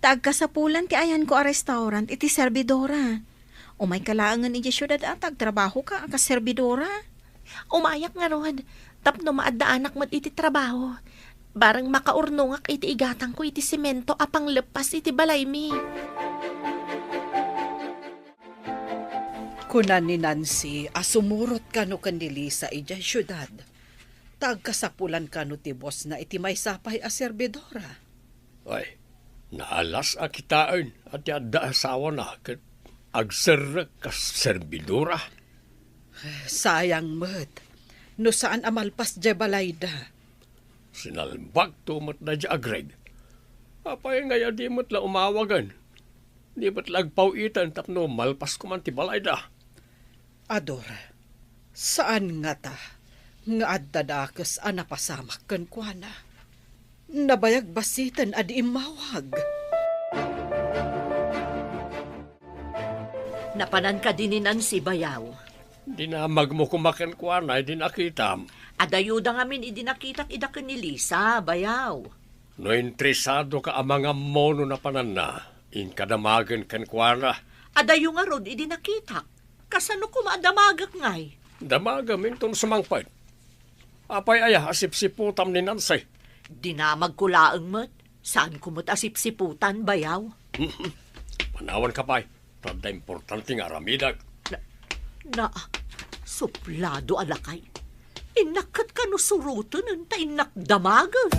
Ta agkasapulan ti ayanko a restaurant iti serbidora. Umayka laengen idiay siudad a ta agtrabahoka a kas serbidora. Umayak ngarud, tapno maaddaanak met iti trabaho. Bareng makaurnongak iti igatangko iti semento a pangleppas iti balaymi. Kuna ni Nancy a sumurot kano ken ni Lisa idiay siudad, ta agkasapulan kano ti bosna iti maysa pay a serbidora. Ay, naalas a kitaen a ti adda asawana ket agserrek kas serbidora. Sayang met, no saan a malpas diay balayda. Sinalbagto met daydiay a Greg. Apay ngay a di met la umawagen? Di met la agpaw-iten tapno malpas koman ti balayda. Ador, saan ngata nga adda dakes a napasamak kenkuana. Nabayag bassiten a di immawag. Napanan kadi ni Nancy, bayaw? Dinamagmo koma kenkuana idi nakitam. Adayuda ngamin idi nakitak ida ken ni Lisa, bayaw. No interesado ka a mangammo no napananna, inka damagen kenkuana. Adayo ngarud idi nakitak. Kasano koma a damagek ngay? Damagem inton sumangpet. Apay aya a sipsiputam ni Nancy? Dinamagko laeng met. Saanko met a sipsiputan, bayaw. Panawanka pay. Ta adda importante nga aramidek. Na, na, suplado a lakay. Innak ket kano surotenen ta innak damagen.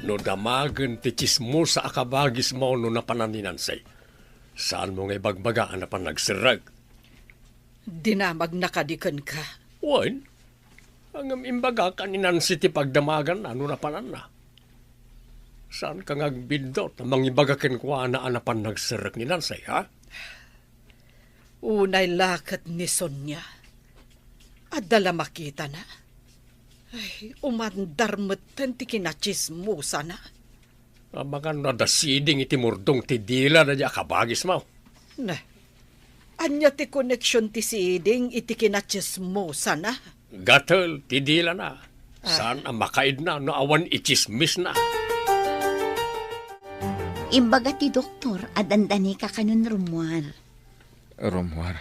No damagen ti tsismosa a kabagismo no napanan ni Nancy, saanmo nga ibagbaga a napan nagserrek? Dinamagna kadi kenka? Wen, ngem imbagak a ni Nancy ti pagdamaganna no napananna. Saanka nga agbiddut a mangibaga kenkuana a napan nagserrek ni Nancy, ha? Unay la ket ni Sonia. Adda la makitana. Ay, umandar metten ti kinatsismosana. Amangan no adda siding iti murdong ti dila daydiay a kabagismo. Ne, ania ti koneksion ti siding iti kinatsismosana? Gatel ti dilana. Ah. Saan a makaidna no awan itsismisna. Imbaga ti doktor a dandanika kanon rummuar. Rummuar,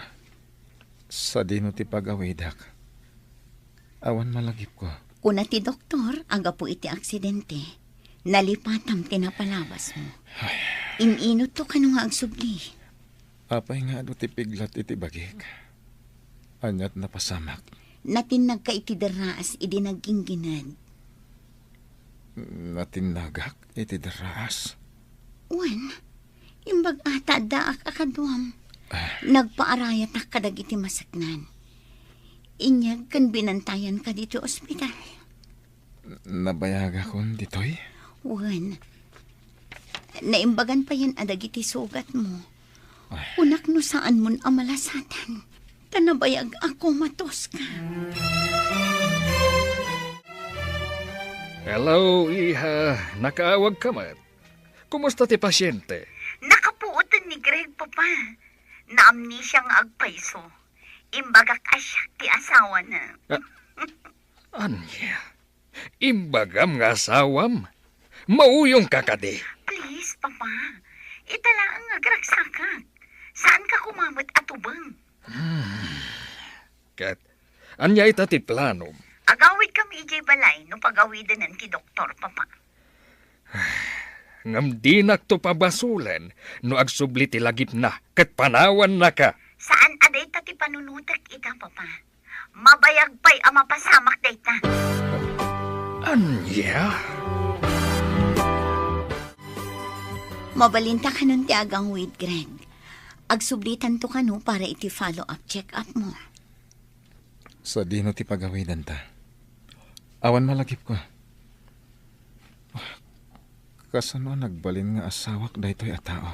sadino ti pagawidak? Awan malagipko. Kuna ti doktor a gapu iti aksidente, nalipatam ti napalabasmo. Ay. In-inutto kano nga agsubli. Apay nga adu ti piglat iti bagik? Aniat napasamak? Natinnagka iti derraas idi nagginggined. Natinnagak iti derraas? Wen, imbag-a ta addaak a kaduam. Ah. Nagpaarayatak kadagiti maseknan. Inyag ken binantayanka ditoy ospital. Nabayagakon ditoy? Wen, naimbagan payen a dagiti sugatmo. Ay. Kunak no saanmon a malasatan, ta nabayag a komatos ka. Hello, iha. Nakaawag ka met. Kumusta ti pasyente? Nakapuoten ni Greg, Papa. Naamnesia nga agpayso. Imbagak a siak ti asawana. Ah, ania? Imbagam nga asawam? Mauyongka kadi? Please, Papa. Ita laeng nga agragsakak. Saanka koma met a tubeng. Hmm. Ket, ania ita ti planom? Agawidkami idiay balay no pagawidenen ti doktor, Papa. Ngem dinakto pabasolen no agsubli ti lagipna ket panawannaka. Saan a dayta ti panunotek ita, Papa. Mabayag pay a mapasamak dayta. Ania? Mabalinta kanon ti agawid, Greg. Agsublitanto kano para iti follow-up check-up mo. Sadino ti pagawidanta? Awan malagipko. Kasano a nagbalin nga asawak daytoy a tao?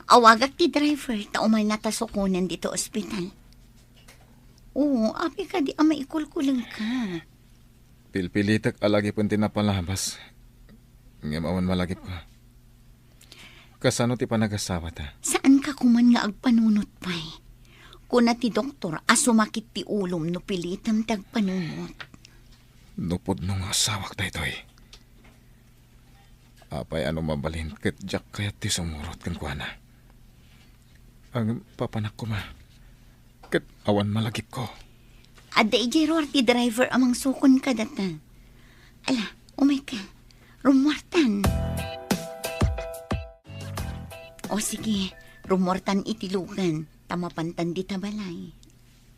Awagak ti driver ta umayna ta sukonen ditoy ospital. Oo, apay kadi a maikulkulengka? Pilpilitek a lagipen ti napalabas. Ngem awan malagipko. Kasano ti panagasawata? Saanka koman nga agpanunot pay? Kuna ti doktor a sumakit ti ulom no pilitem ti agpanunot. No pudno nga asawak daytoy. Apay a no mabalin ket diak kayat ti sumurot kenkuana. Ngem papanak koma, ket awan malagipko. Adda idiay ruar ti driver a mangsukon kadata. Ala, umayka. Rummuartan. O sige, rummuartan iti lugan, ta mapantan dita balay.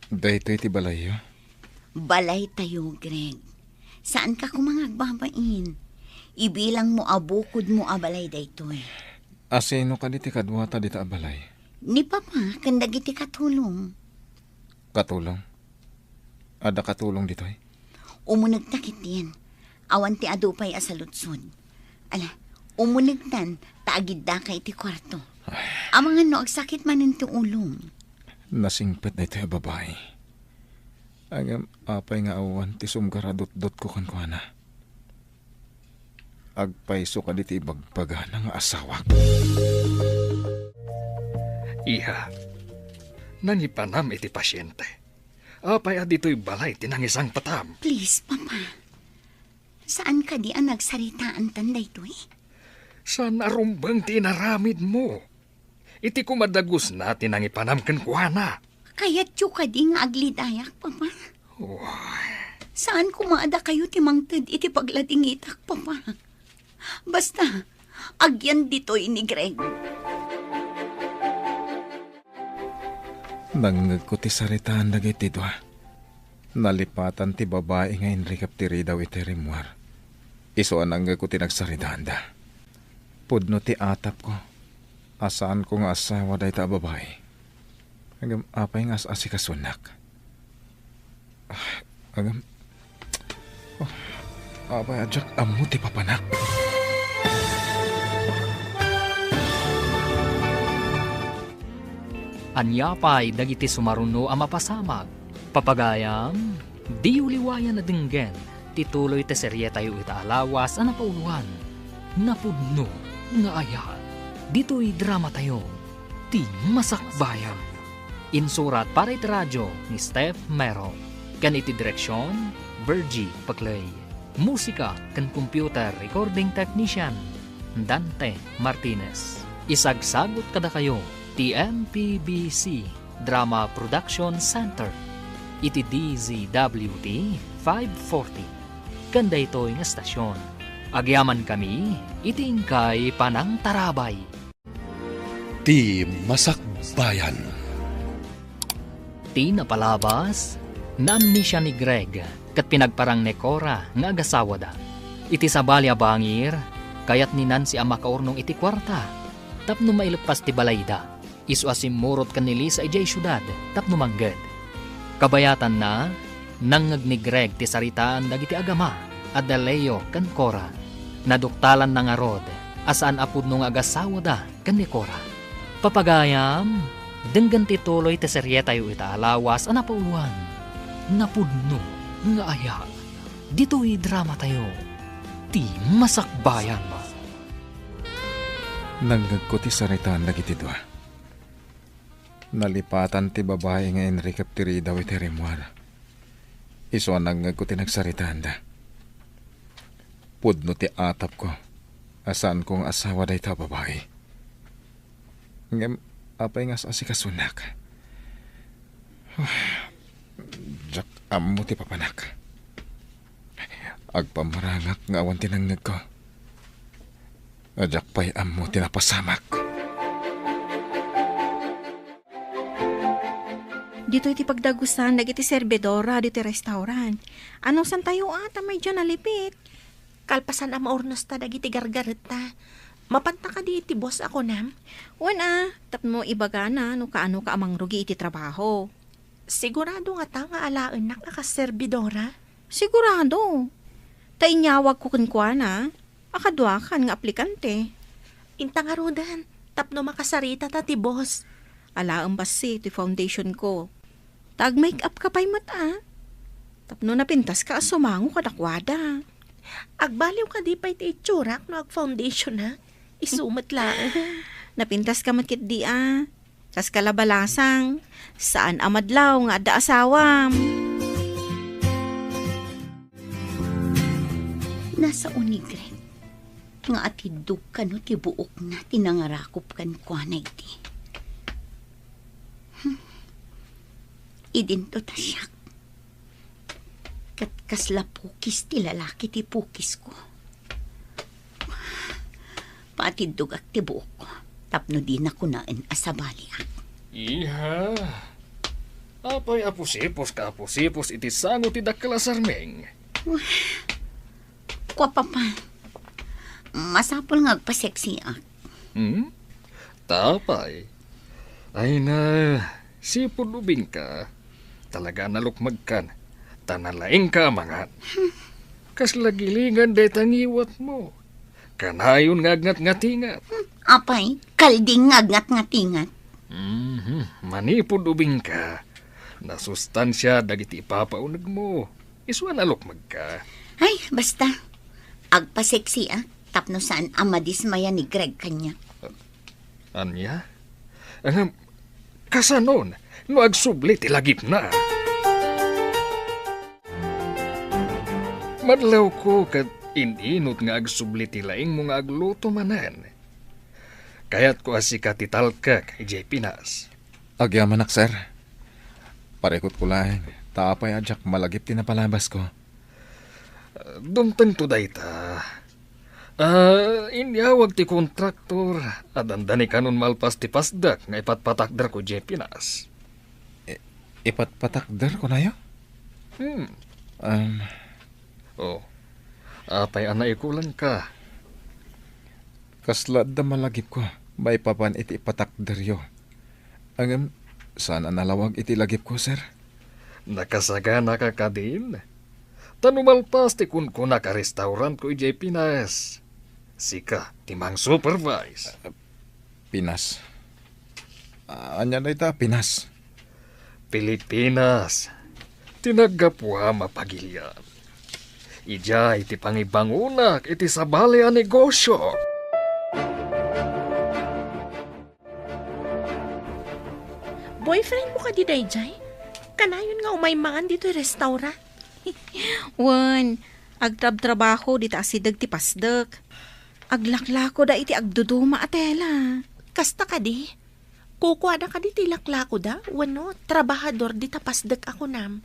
Daytoy ti balayyo? Balaytayo, Greg. Saanka koma nga agbabain. Ibilangmo a bukodmo a balay daytoy. Asino kadi ti kaduata dita a balay? Ni Papa ken dagiti katulong. Katulong? Adda katulong ditoy? Umunegta ketdin. Awan ti adu pay a saludsod. Ala, umunegtan, ta agiddaka iti kuarto. Ay. Amangan no agsakit manen ti ulom. Nasingpet daytoy a babai. Ngem apay nga awan ti sumgar a dutdotko kenkuana? Agpayso kadi ti ibagbagana nga asawak. Iha, nangipanam iti pasiente. Apay a ditoy balay ti nangisangpetam? Please, Papa. Saan kadi a nagsaritaantan daytoy? Saan a rumbeng ti inaramidmo? Iti kumadagusna ti nangipanam kenkuana. Kayatyo kadi nga aglidayak, Papa? Uy. Saan koma a dakayo ti mangted iti pagladingitak, Papa? Basta, agyan ditoy ni Greg. Nangngegko ti saritaan dagiti dua. Nalipatan ti babai nga inrikep ti ridaw iti rimmuar. Isu a nangngegko ti nagsaritaanda. Pudno ti atapko a saanko nga asawa dayta a babai. Ngem apay nga as-asikasunak? Ah, ngem, oh, apay a diak ammo ti papanak? Ania pay dagiti sumaruno a mapasamak? Papagayam, diyo liwayan a denggen ti tuloy ti serietayo ita a lawas a napauloan, Napudno nga Ayat. Ditoy dramatayo, Ti Masakbayan. Insurat para iti radio ni Steph Mero, ken iti direksion, Virgie Paclay. Musika ken computer recording technician, Dante Martinez. Isagsagut kadakayo ti M P B C Drama Production Center iti D Z W T five forty. Ken daytoy nga estasion, agyamankami iti inkay panangtarabay. Ti Masakbayan. Ti napalabas, naamnesia ni Greg ket pinagparang ni Cora nga agasawada. Iti sabali a bangir, kayat ni Nancy a makaurnong iti kuarta tapno maileppas ti balayda. Isu a simmurot ken ni Lisa idiay siudad tapno mangged. Kabayatanna, nangngeg ni Greg ti saritaan dagiti agama a da Leo ken Cora. Naduktalanna ngarud a saan a pudno nga agasawada ken ni Cora. Papagayam, denggen ti tuloy ti serietayo ita a lawas a napauloan, Napudno nga Ayat. Ditoy dramatayo, Ti Masakbayan. Nangngegko ti saritaan dagiti dua. Nalipatan ti babai nga inrikep ti ridaw iti rimmuar. Isu a nangngegko ti nagsaritaanda. Pudno ti atapko a saanko nga asawa dayta a babai. Ngem apay nga as-asikasunak? Diak ammo ti papanak. Agpamarangak nga awan ti nangngegko. Diak pay ammo ti napasamak. Ditoy ti pagdagusan dagiti serbidora ditoy restaurant. Anusantayo a, ta medyo nalipit. Kalpasan a maurnosta dagiti gargaretta, mapanta kadi iti boss a kunam? Wen a, tapno ibagana no kaanoka a mangrugi iti trabaho. Sigurado ngata nga alaennak a kas serbidora? Sigurado. Ta inyawagko kenkuana a kaduakan nga aplikante. Inta ngaruden, tapno makasaritata ti boss. Alaem bassit ti foundation ko. Ta ag-make up ka pay met a. Tapno napintaska a sumango kadakuada. Agbaliw kadi pay ti itsurak no ag-foundationak? Isu met laeng. Napintaska met ketdi a. Kas kalabalasang, saan a madlaw nga adda asawam. Nasao ni Greg. nga atiddog kano ti buokna ti nangarakop kenkuana idi. Hmm. Idinto ta siak. Ket kasla pukis ti lalaki ti pukisko. Paatiddogak ti buokko tapno dina kunaen a sabaliak. Iha. Apay a pusiposka a pusipos iti sango ti dakkel a sarming? Kua, Papa, masapul nga agpaseksiak. Hmm? Ta apay? Ay na, sipud ubingka. Talaga a nalukmegkan. Ta nalaingka a mangan. Kasla gilingan dayta ngiwatmo. Kanayon nga agngatngatingat. Hmm, apay, kalding nga agngatngatingat. Mhm. Manipud ubingka, nasustansia dagiti ipapaunegmo. Isu a nalukmegka. Ay, basta. Agpaseksiak tapno saan a madismaya ni Greg kaniak. Ania? Ngem, kasanon no agsubli ti lagipna? Madlawko ket in-inut nga agsubli ti laingmo nga agluto manen. Kayatko a sika ti talkek idiay Pinas. Agyamanak, sir. Parikutko laeng, ta apay a diak malagip ti napalabasko. Dumtengto dayta. Ah, inyawag ti kontraktor a dandani kanon malpas ti pasdek nga ipatpatakderko idiay Pinas. I-, ipatpatakder, kunayo? Hmm. Um. Oh, apay a naikulangka? Kasla adda malagipko maipapan iti ipatakderyo. Ngem, saan a nalawag iti lagipko, sir. Nakasaganaka kadin? Ta no malpas ti kunkunak a restaurantko idiay Pinas, sika ti mang-supervise. Pinas? Ania dayta Pinas? Pilipinas ti naggapuam a pagilian. Idiay ti pangibangonak iti sabali a negosio. Boyfriend mo kadi daydiay? Kanayon nga umay mangan ditoy restaurant? Wen, agtrabtrabaho dita asideg ti pasdek. Aglaklako da iti agduduma a tela. Kasta kadi? Kukuada kadi ti laklakoda wenno trabahador dita pasdek a kunam?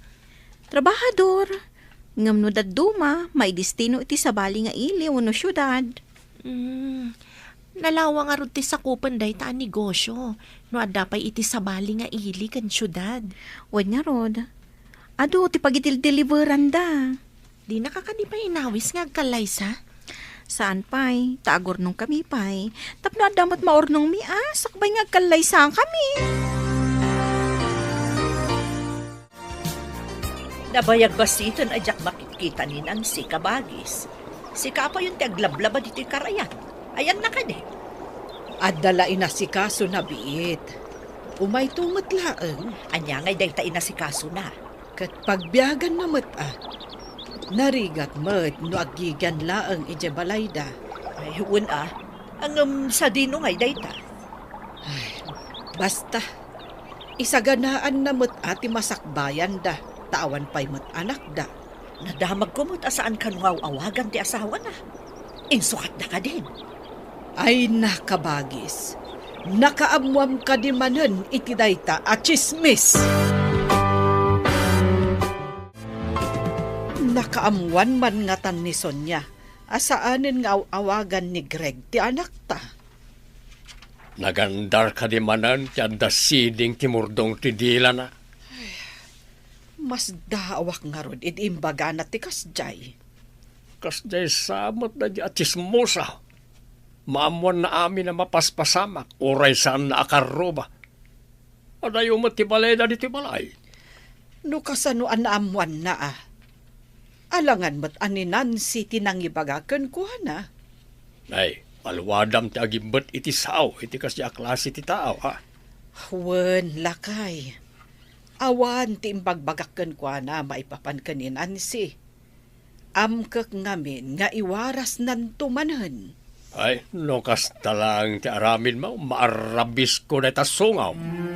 Trabahador. Ngem no dadduma, maidestino iti sabali nga ili wenno siudad. Mm, nalawa ngarud ti sakupen dayta a negosio no adda pay iti sabali nga ili ken siudad. Wen ngarud, adu ti pagidildeliveranda. Dinaka kadi pay inawis nga agkallaysa? Saan pay, ta agurnongkami pay. Tapno adda met maurnongmi a, sakbay nga agkallaysakami. Nabayag basiten a diak makitkita ni Nancy, kabagis. Sika payen ti aglablaba ditoy karayan. Ayanna kadi? Adda la inasikasona biit. Umayto met laeng. Ania ngay dayta inasikasona? Ket pagbiaganna met a. Narigat met no aggigian laeng idiay balayda. Ay, wen a. Ngem sadino ngay dayta? Ay, basta. Isaganaanna met a ti masakbayanda, ta awan pay met anakda. Nadamagko met a saan kano nga aw-awagan ti asawana. Insukatda kadin? Ay, nakabagis. Nakaammoam kadi manen iti dayta a tsismis? Nakaammoan man ngatan ni Sonia a saanen nga aw-awagan ni Greg ti anakta. Nagandar kadi manen ti adda siding ti murdong ti dilana? Masdaawak ngarud idi imbagana ti kasdiay. Kasdiay sa met daydiay a tsismosa. Maammoanna amin a mapaspasamak, uray saanna a karruba. Adayo met ti balayda ditoy balay. No kasano a naammoanna a? Alangan met a ni Nancy ti nangibaga kenkuana. Nay, aluadam ti agimbet iti sao iti kasdiay a klase ti tao, ha? Wen, lakay. Awan ti imbagbagak kenkuana maipapan ken ni Nancy. Amkek ngamin nga iwarasnanto manen. Ay, no kasta laeng ti aramidmo, maarrabisko dayta sungawm.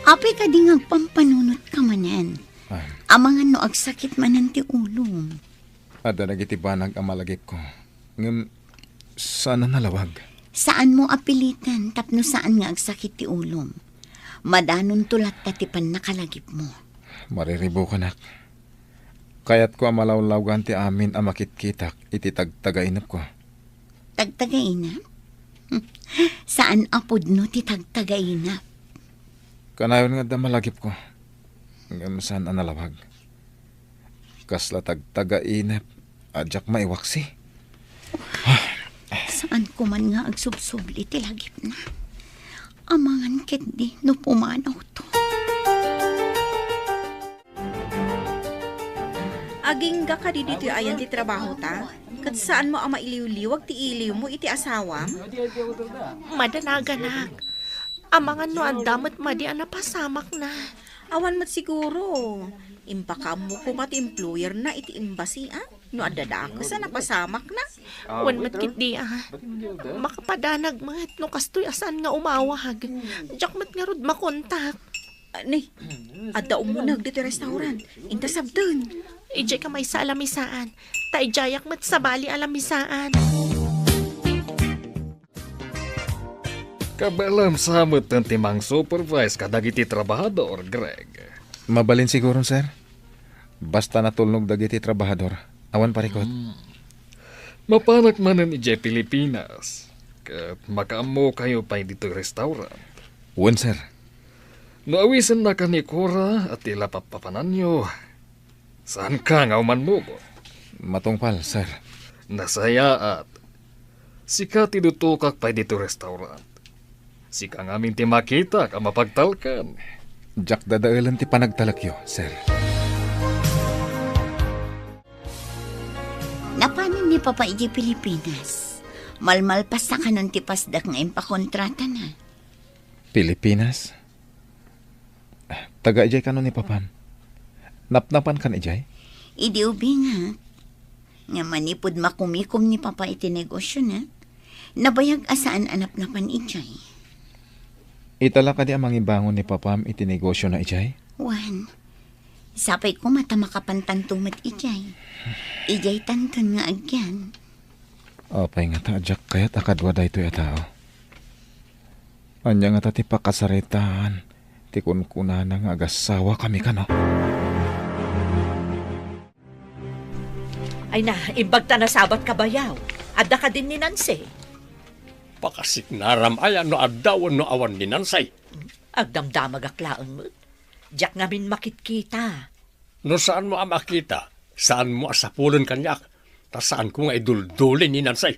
Apay kadi nga agpampanunotka manen? Ah. Amangan no agsakit manen ti ulom. Adda dagiti banag a malagipko. Ngem saan a nalawag. Saanmo a pilitan tapno saan nga agsakit ti ulom. Madanonto latta ti pannakalagipmo. Mariribukanak. Kayatko a malawlawgan ti amin a makitkitak iti tagtagainepko. Tagtagainep? Saan a pudno ti tagtagainep. Kanayon nga adda malagipko. Ngem saan a nalawag. Kasla tagtagainep a diak maiwaksi. Saan ko man nga agsubsubli ti lagipna. Amangan ketdi no pumanawto. Agingga kadi ditoy ayan ti trabahota? Ket saanmo a mailiwliwag ti iliwmo iti asawam? Madanaganak. Amangan no adda met madi a napasamakna. Awan met siguro. Impakaammo koma ti employer na iti embassy, a? No adda dakes a napasamakna. Wen met ketdi, a. Makapadanag met no kastoy a saan nga umawag. Diak met ngarud makontak. Ah, ni, adda umuneg ditoy restaurant. Inta sabten. Idiay ka maysa a lamisaan. Ta idiayak met sabali a lamisaan. Kabalem sa met ti mang-supervise kadagiti trabahador, Greg. Mabalin siguron, sir. Basta natulnog dagiti trabahador, awan parikut. Hmm. Mapanak manen idiay Pilipinas, ket makaammokayo pay ditoy restaurant. Wen, sir. No awisennak ni Cora a ti lapappapananyo, saanka nga umanmubo? Matungpal, sir. Nasayaat. Sika ti dutokak pay ditoy restaurant. Sika ngamin ti makitak a mapagtalkan. Diak dadaelen ti panagtalekyo, sir. Napanen ni Papa idiay Pilipinas. Malmalpasta kanon ti pasdak nga impakontratana. Pilipinas? Taga idiay kano ni Papam? Napnapan kan idiay? Idi ubingak. Nga manipud makumikom ni Papa iti negosiona, nabayag a saan a napnapan idiay. Ita la kadi a mangibangon ni Papam iti negosiona idiay? Wen, sapay koma ta makapantanto met idiay. Idiay tanton nga agyan. Apay ngata a diak kayat a kadua daytoy a tao? Ania ngata ti pakasaritaan ti kunkunana nga agasawakami kano? Ay na, imbag ta nasabat ka bayaw. Adda kadin ni Nancy? Pakasiknaram aya no adda wenno awan ni Nancy? Agdamdamagak laeng met. Diak ngamin makitkita. No saanmo a makita, saanmo a sapulen kaniak, ta saanko nga iduldulin ni Nancy.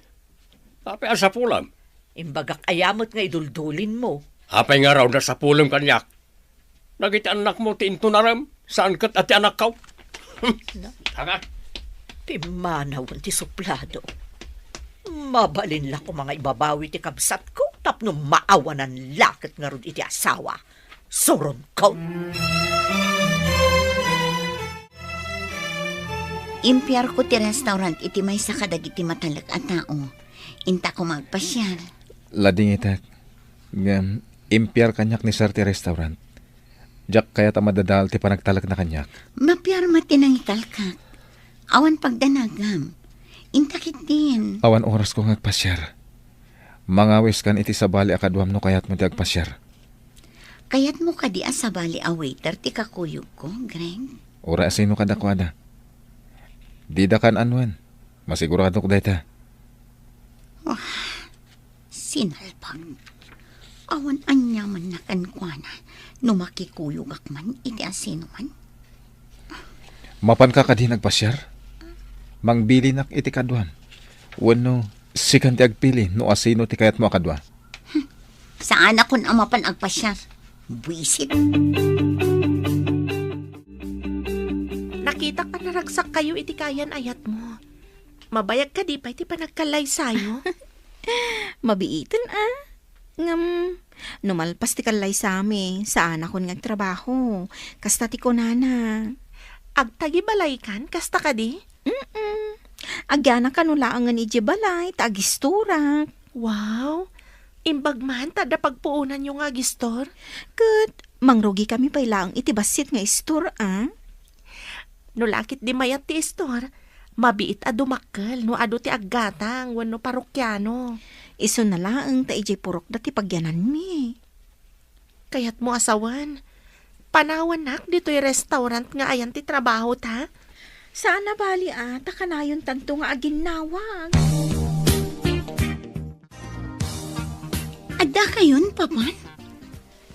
Apay a sapulem? Imbagak aya met nga iduldulinmo. Apay ngarud a sapulem kaniak? Dagiti annakmo ti intunarem, saan ket a ti anakko. Na? Tanga. Pimmanawen ti suplado. Mabalin la koma nga ibabawi ti kabsatko tapno maawanan la ket ngarud iti asawa. Suronko. Impiarko ti restaurant iti maysa kadagiti matalek a tao. Inta koma agpasiar. Ladingitek. Ngem, impiar kaniak ni Sir ti restaurant. Diak kayat a madadael ti panagtalekna kaniak. Mapiar met ti nangitalkak. Awan pagdanagam. Inta ketdin. Awan orasko nga agpasiar. Mangawiskan iti sabali a kaduam no kayatmo ti agpasiar. Kayatmo kadi a sabali a waiter ti kakuyogko, Greg? Uray a sino kadakuada. Dida kan-an wen. Masiguradok dayta. Ah, sinalpag. Awan aniamanna kenkuana no makikuyogak man iti asinoman. Mapanka kadi nga agpasiar? Mangbilinak iti kaduam. Wenno, sikan ti agpili no asino ti kayatmo a kadua. Hmm. Saanakon a mapan agpasiar. Buisit. Nakitak a naragsakkayo iti kayan-ayatmo. Mabayag kadi pay ti panagkallaysayo? Mabiiten, a. Ngem, no malpas ti kallaysami, saanakon nga agtrabaho. Kasta ti kunana. Agtagibalaykan, kasta kadi? Mm-mm. Agyana kano laengen idiay balay, ta agistorak. Wow! Imbag man ta adda pagpuonanyo nga agistor? Ket, mangrugikami pay laeng iti bassit nga istor, a? No lakit di mayat ti istor, mabiit a dumakkel no adu ti aggatang wenno parokiano. Isuna laeng ta idiay purokda ti pagyananmi. Kayatmo a sawen, panawannak ditoy restaurant nga ayan ti trabahota? Saan a bali a, ta kanayon tanto nga aginnawag. Adda kayon, Papan?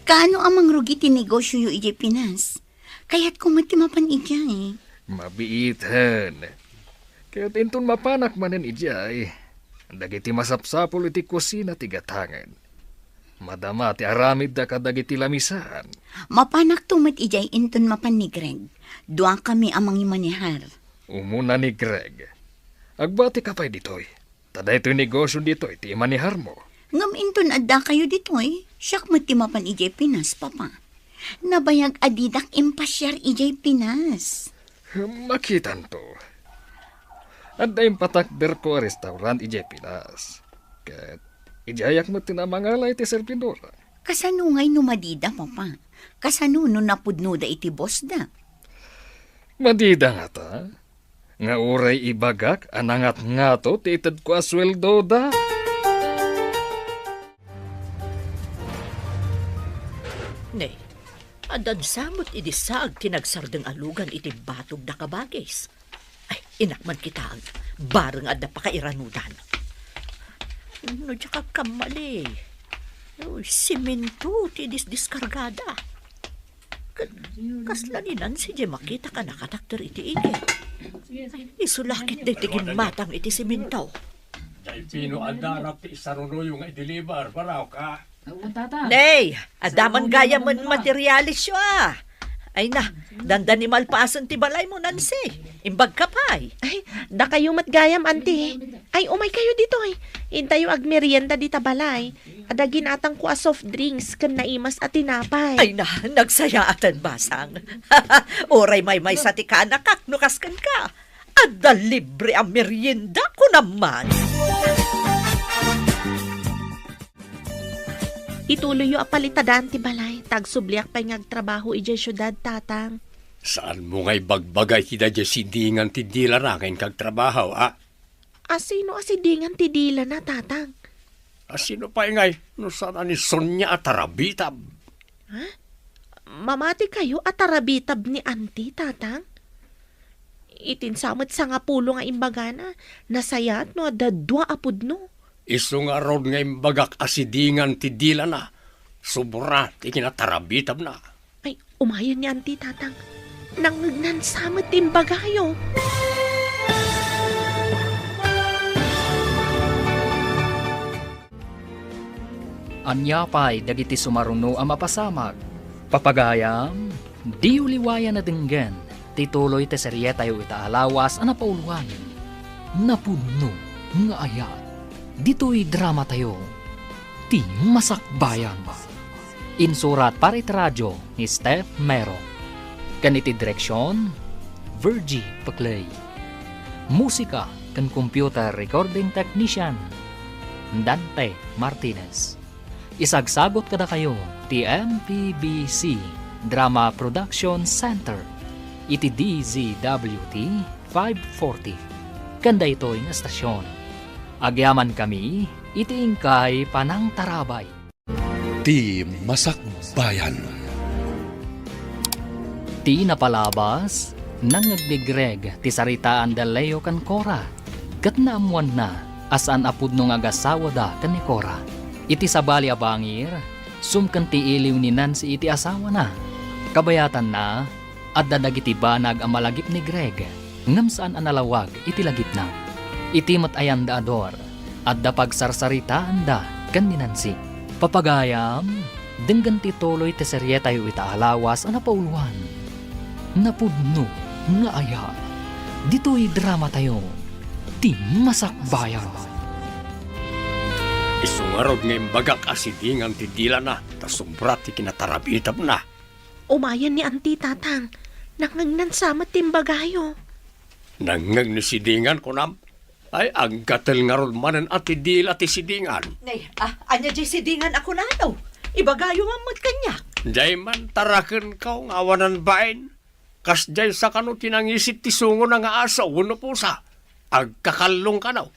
Kaano a mangrugi ti negosioyo idiay Pinas? Kayatko met ti mapan idiay. Mabiiten. Ket inton mapanak manen idiay, dagiti masapsapul iti kusina ti gatangen. Madama ti aramidda kadagiti lamisan. Mapanakto met idiay inton mapan ni Greg. Duakami a mangimanehar. Umuna ni Greg. Agbatika pay ditoy. Ta daytoy negosio ditoy ti imaneharmo. Ngem inton adda kayo ditoy, siak met ti mapan idiay Pinas, Papa. Nabayag a didak impasiar idiay Pinas. Makitanto. Adda impatakderko a restaurant idiay Pinas. Ket idiayak met ti namangala iti servidora. Kasano ngay no madida, Papa? Kasano no napudnoda iti bossda? Madida ngata? Nga uray ibagak a nangatngato ti itedko a sueldoda. Ne, adda sa met idi saag ti nagsardeng a lugan iti batog da kabagis. Ay, inak man kitaen, bareng adda pakairanudan. No diak agkammali, uy, simento ti disdiskargada. Ket kasla ni Nancy diay makitak a nakatakder iti igid. Isu la ket daytoy gimmatang iti simento. Diay pino a darap ti isarunoyo nga i-deliver, baraw ka? Nay, adda man gayam met materialisyo a. Ay na, dandani malpasen ti balaymo, Nancy. Imbag ka pay. Ay, dakayo met gayam, Auntie. Ay, umay kayo ditoy. Intayo agmerienda dita balay. Adda ginatangko a soft drinks ken naimas a tinapay. Ay na, nagsayaaten, basang. Uray maymaysa ti kanakak no kasken ka. Adda libre a merienda, kunam man. Ituloyyo a palitadan ti balay, ta agsubliak pay nga agtrabaho idiay siudad, Tatang. Saanmo nga ibagbaga iti daydiay sidingan ti dilana nga inkagtrabaho, a? Asino a sidingan ti dilana, Tatang? Asino pay ngay no saan a ni Sonia a tarabitab? Ha? Mamati kayo a tarabitab ni Auntie, Tatang? Itin sa met sangapulo nga imbagana, nasayaat no adda dua a pudno. Isu ngarud nga imbagak a sidingan ti dilana, sobra ti kinatarabitabna. Ay, umayen ni Auntie, Tatang. Nangngegnan sa met ti imbagayo. Ania pay dagiti sumaruno a mapasamak? Papagayam, diyo liwayan a denggen ti tuloy ti serietayo ita a lawas a napauloan, Napudno nga Ayat. Ditoy dramatayo, Ti Masakbayan. Insurat para iti radio ni Steph Mero. Ken iti direksion, Virgie Peclay. Musika ken computer recording technician, Dante Martinez. Isagsagot kadakayo ti M P B C Drama Production Center iti D Z W T five forty. Ken daytoy nga estasion, agyamankami iti inkay panangtarabay. Ti Masakbayan. Ti napalabas, nangngeg ni Greg ti saritaan da Leo ken Cora, ket naammoanna a saan a pudno nga agasawada ken ni Cora. Iti sabali a bangir, sumken ti iliw ni Nancy iti asawana. Kabayatanna, adda dagiti banag a malagip ni Greg, ngem saan a nalawag iti lagipna. Iti met ayandaador, adda pagsarsaritaanda ken ni Nancy. Papagayam, denggen ti tuloy ti serietayo ita a lawas a napauloan, Napudno nga Ayat. Ditoy dramatayo, Ti Masakbayan. Isu ngarud nga imbagak a sidingan ti dilana, ta sobra ti kinatarabitabna. Umayen ni Auntie, Tatang. Nangngegnan sa met ti imbagayo. Nangngeg ni sidingan, kunam? Ay, aggatel ngarud manen a ti dila ti sidingan. Nay, ah, ania diay sidingan a kunano? Ibagayo man met kaniak. Diay man tarakenko nga awanan bain. Kasdiay sa kano ti nangisit ti sungona nga aso wenno pusa? Agkakallong kano.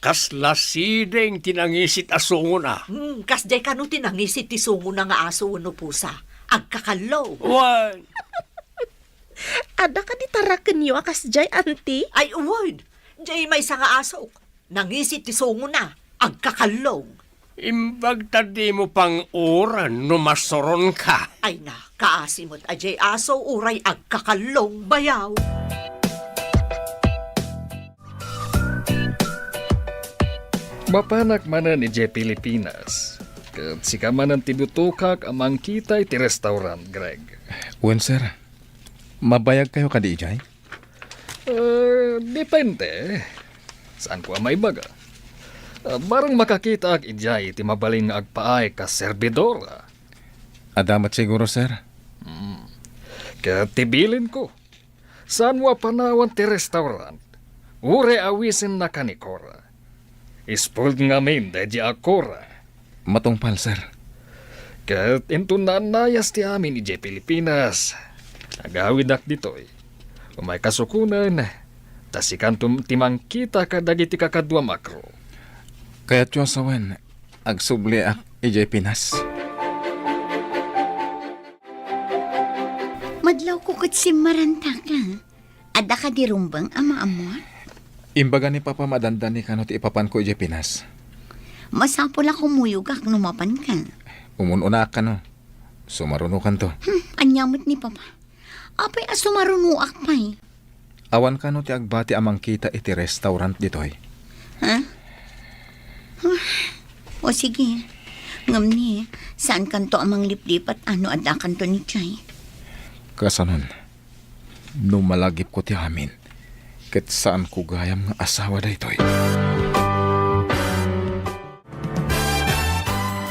Kasla sideng ti nangisit a sungona. Hmm, kasdiay kano ti nangisit ti sungona nga aso wenno pusa? Agkakallong. Wen. Adda kadi tarakenyo a kasdiay, Auntie? Ay, wen. Diay maysa nga asok. Nangisit ti sungona. Agkakallong. Imbag ta dimo pang-uren no masuronka. Ay na, kaasi met a diay aso uray agkakallong, bayaw. Mapanak manen idiay Pilipinas. Ket sika manen ti dutokak a mangkita iti restaurant, Greg. Wen, sir. Mabayagkayo kadi idiay? Eh, depende. Saanko a maibaga. Eh, barang makakitaak idiay iti mabalin nga agpaay kas serbidora. Adda met siguro, sir. Hmm. Ket ti bilinko, saanmo a panawan ti restaurant, uray awisenna ka ni Cora. Spoiled ngamin daydi a Cora. Matungpal, sir. Ket inton naannayas ti amin idiay Pilipinas, agawidak ditoy. Umayka sukonen, ta sikanto ti mangkita kadagiti kakaduam a crew. Kayatyo a sawen, agsubliak idiay Pinas. Madlawko ket simmarantaka. Adda kadi rumbeng a maammoak? Imbaga ni Papa, madandani kano ti ipapanko idiay Pinas. Masapul a kumuyogak no mapanka. Umun-unaak kano. Sumarunokanto. Hmm, ania met ni Papa? Apay a sumarunoak pay? Awan kano ti agbati a mangkita iti restaurant ditoy. Ha? Ah, o sige. Ngem ni, saankanto a mangliplipat no addakanto idiay? Kasanon? No malagipko ti amin, ket saanko gayam nga asawa daytoy.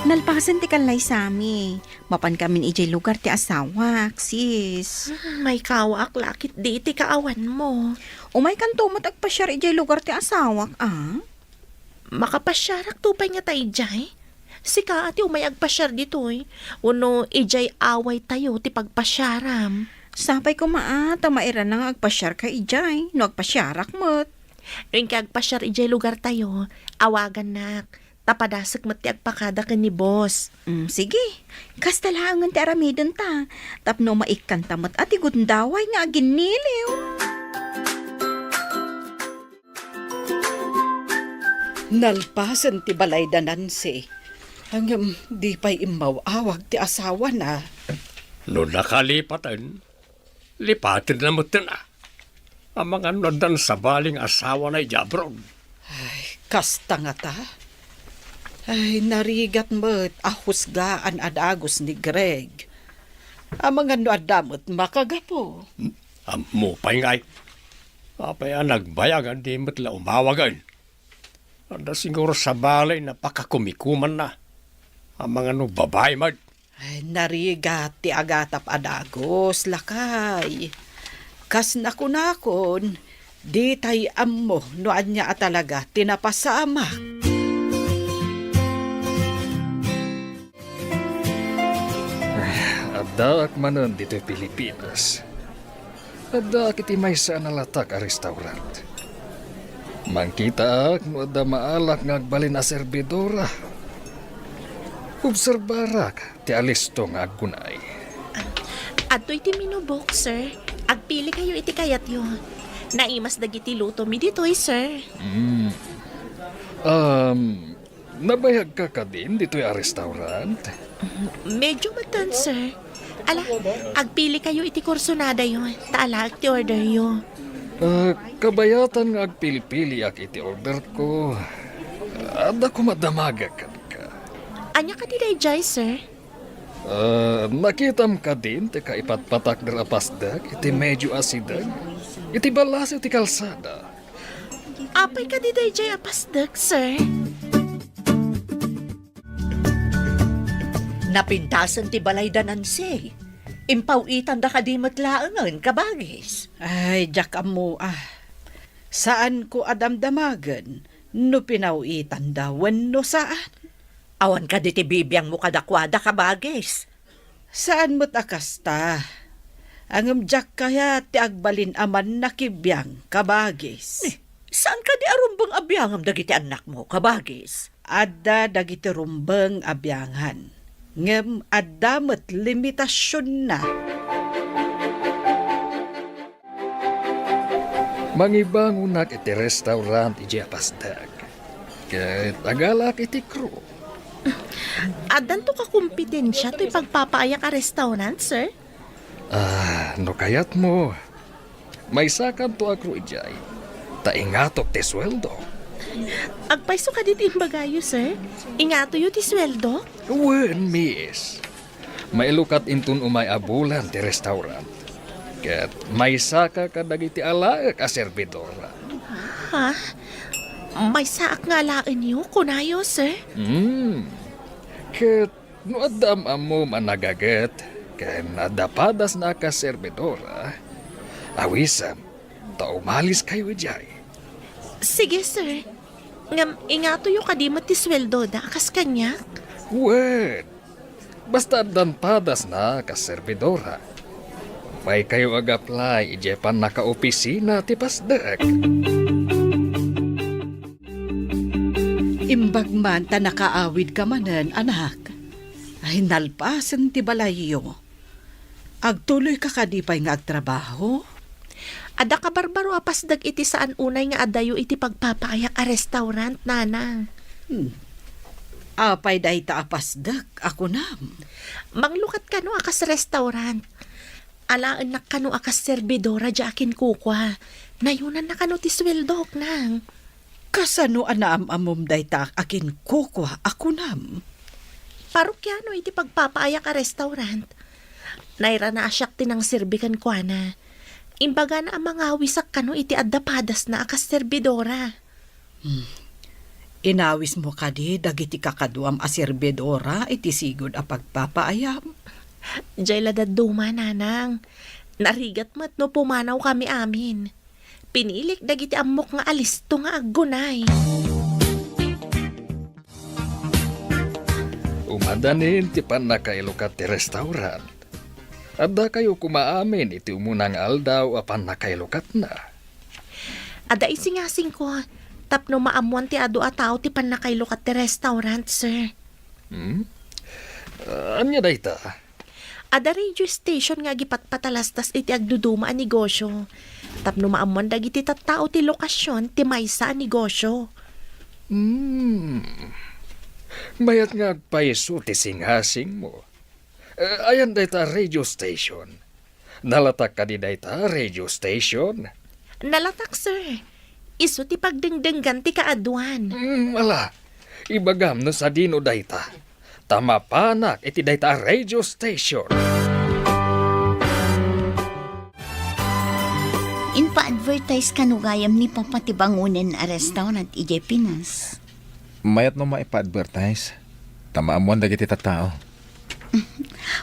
Nalpasen ti kallaysami. Mapankamin idiay lugar ti asawak, sis. Hmm, maikawaak la ketdi iti kaawanmo. Umaykanto met agpasiar idiay lugar ti asawak, a? Makapasiarakto pay ngata idiay? Sika a ti umay agpasiar ditoy, wenno idiay awaytayo ti pagpasiaram? Sapay koma a, ta mairana nga agpasiarka idiay, no agpasiarak met. No inka agpasiar idiay lugartayo, awagannak, ta padasek met ti agpakada ken ni boss. Mm, sige, kasta laengen ti aramidenta, tapno maikkanta met a ti gundaway nga aginniliw. Nalpasen ti balay da Nancy. Ngem di pay immaw-awag ti asawana. No nakalipaten, lipatenna metten a. Amangan no addan sabali nga asawana idiay abroad. Ay, kasta ngata? Ay, narigat met a husgaan a dagus ni Greg. Amangan no adda met makagapu. Hmm? Ammo pay ngay. Apay a nagbayag a di met la umawagen? Adda siguro sabali a pakakumikumanna. Amangan no babai met. Ay, narigat ti agatap a dagus, lakay. Kas nakunakon, ditay ammo no ania a talaga ti napasamak. Addaak manen ditoy Pilipinas. Addaak iti maysa a nalatak a restaurant. Mangkitaak no adda maalak nga agbalin a serbidora. Obserbarak ti alisto nga agkunay. Adtoy ti menu book, sir. Agpilikayo iti kayatyo. Naimas dagiti lutomi ditoy, sir. Mm. Um, Nabayagka kadin ditoy a restaurant? Medyo metten, sir. Ala, agpilikayo iti kursonadayo, ta alaek ti orderyo. Ah, kabayatan nga agpilpiliak iti orderko, adda koma damagek kenka. Ania kadi daydiay, sir? Ah, nakitam kadin ti kaipatpatakder a pasdek iti medyo a sideg iti ballasiw ti kalsada? Apay kadi daydiay a pasdek, sir? Napintasen ti balay da Nancy. Impaw-itanda kadi met laengen, kabagis? Ay, diak ammo a. Saanko a damdamagen no pinaw-itanda wenno saan. Awan kadi ti bibiangmo kadakuada, kabagis? Saan met a kasta. Ngem diak kayat ti agbalin a mannakibiang, kabagis. Eh, saan kadi a rumbeng a biangem dagiti annakmo, kabagis? Adda dagiti rumbeng a biangan, ngem adda met limitasionna. Mangibangonak iti restaurant idiay a pasdek. Ket agalaak iti crew. Addanto kakompetensia toy pagpapaayak a restaurant, sir? Ah, no kayatmo, maysakanto a crew idiay, ta ingatok ti sueldo. Agpayso kadi ti imbagayo, sir? Ingatoyo ti sueldo? Wen, miss. Mailukat inton umay a bulan ti restaurant. Ket maysaka kadagiti alaek a serbidora. Ha? Maysaak nga alaenyo, kunayo, sir? Hmm. Ket no adda am-ammom a nagaget ken adda padasna a kas serbidora, awisem ta umaliskayo idiay. Sige, sir. Ngem ingatoyo kadi met ti sueldoda a kas kaniak? Wen, basta addan padasna a kas serbidora. Maykayo ag-apply idiay pannakaopisina ti pasdek. Imbag man ta nakaawidka manen, anak. Ay, nalpasen ti balayyo. Agtuloyka kadi pay nga agtrabaho? Adda kabarbaro a pasdek iti saan unay nga adayo iti pagpapaayak a restaurant, Nanang. Hmm. Apay dayta a pasdek a kunam? Manglukat kano a kas restaurant. Alaennak kano a kas serbidora diay akinkukua. Nayonanna kano ti sueldok, Nang. Kasano a naam-ammom dayta a kinkukua a kunam? Parokiano iti pagpapaayak a restaurant. Nairana a siak ti nangserbi kenkuana. Imbagana a mangawisak kano iti adda padasna a kas serbidora. Hmm. Inawismo kadi dagiti kakaduam a serbidora iti sigud a pagpapaayam? Diay la dadduma, Nanang. Narigat met no pumanawkami amin. Pinilik dagiti ammok nga alisto nga aggunay. Umadanin ti pannakailukat ti restaurant. Addakayo koma amin iti umuna nga aldaw a pannakailukatna. Adda isingasingko, tapno maammuan ti adu a tao ti pannakailukat ti restaurant, sir. Hmm? Ah, ania dayta? Adda radio station nga agipatpatalastas iti agduduma a negosio. Tapno maammuan dagiti tattao ti lokasion ti maysa a negosio. Hmm. Mayat nga agpayso ti singasingmo. Eh, ayan dayta a radio station. Nalatak kadi dayta a radio station? Nalatak, sir. Isu ti pagdengdenggan ti kaaduan. Mm, ala, ibagam no sadino dayta. Ta mapanak iti dayta a radio station. Impa-advertise kano gayam ni Papa ti bangonen a restaurant idiay Pinas? Mayat no maipa-advertise, ta maammuan dagiti tattao.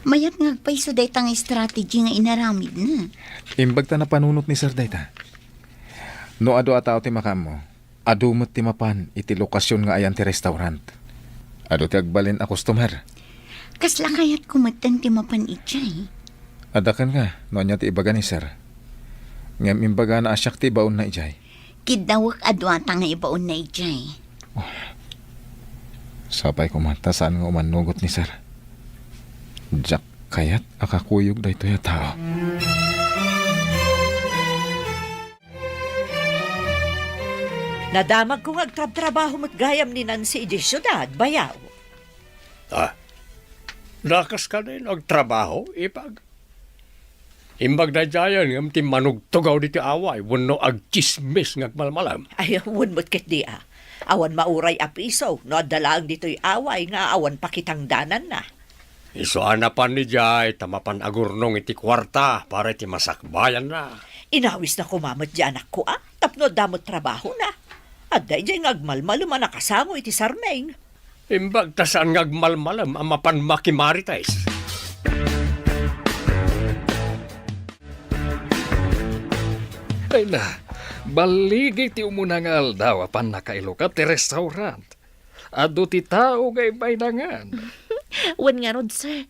Mayat nga agpayso dayta nga strategy nga inaramidna. Imbag ta napanunot ni Sir dayta. No adu a tao ti makaammo, adu met ti mapan iti lokasion nga ayan ti restaurant. Adu ti agbalin a customer. Kasla kayatko metten ti mapan idiay. Adda ken nga, no ania ti ibaga ni Sir. Ngem imbagana a siak ti ibaonna idiay. Kiddawek a duata nga ibaonna idiay. Oh. Sapay koma ta saan nga umannugot ni Sir. Diak kayat a kakuyog daytoy a tao. Nadamagko nga agtrabtrabaho met gayam ni Nancy idiay siudad, bayaw. Ah, nakas ka din agtrabaho, ipag? Imbag daydiayen ngem ti manugtugaw ditoy away wenno agtsismis nga agmalmalem. Ay, wen met ketdi a. Awan mauray a piso no adda laeng ditoy away nga awan pakitangdananna. Isu a napan idiay ta mapan agurnong iti kuarta para iti masakbayanna. Inawisna koma met di anakko a tapno adda met trabahona. Adda idiay nga agmalmalem a nakasango iti sarming. Imbag ta saan nga agmalmalem a mapan makimarites. Ay na, balligi ti umuna nga aldaw a pannakailukat ti restaurant. Adu ti tao nga ibaynangan. Wen ngarud, sir.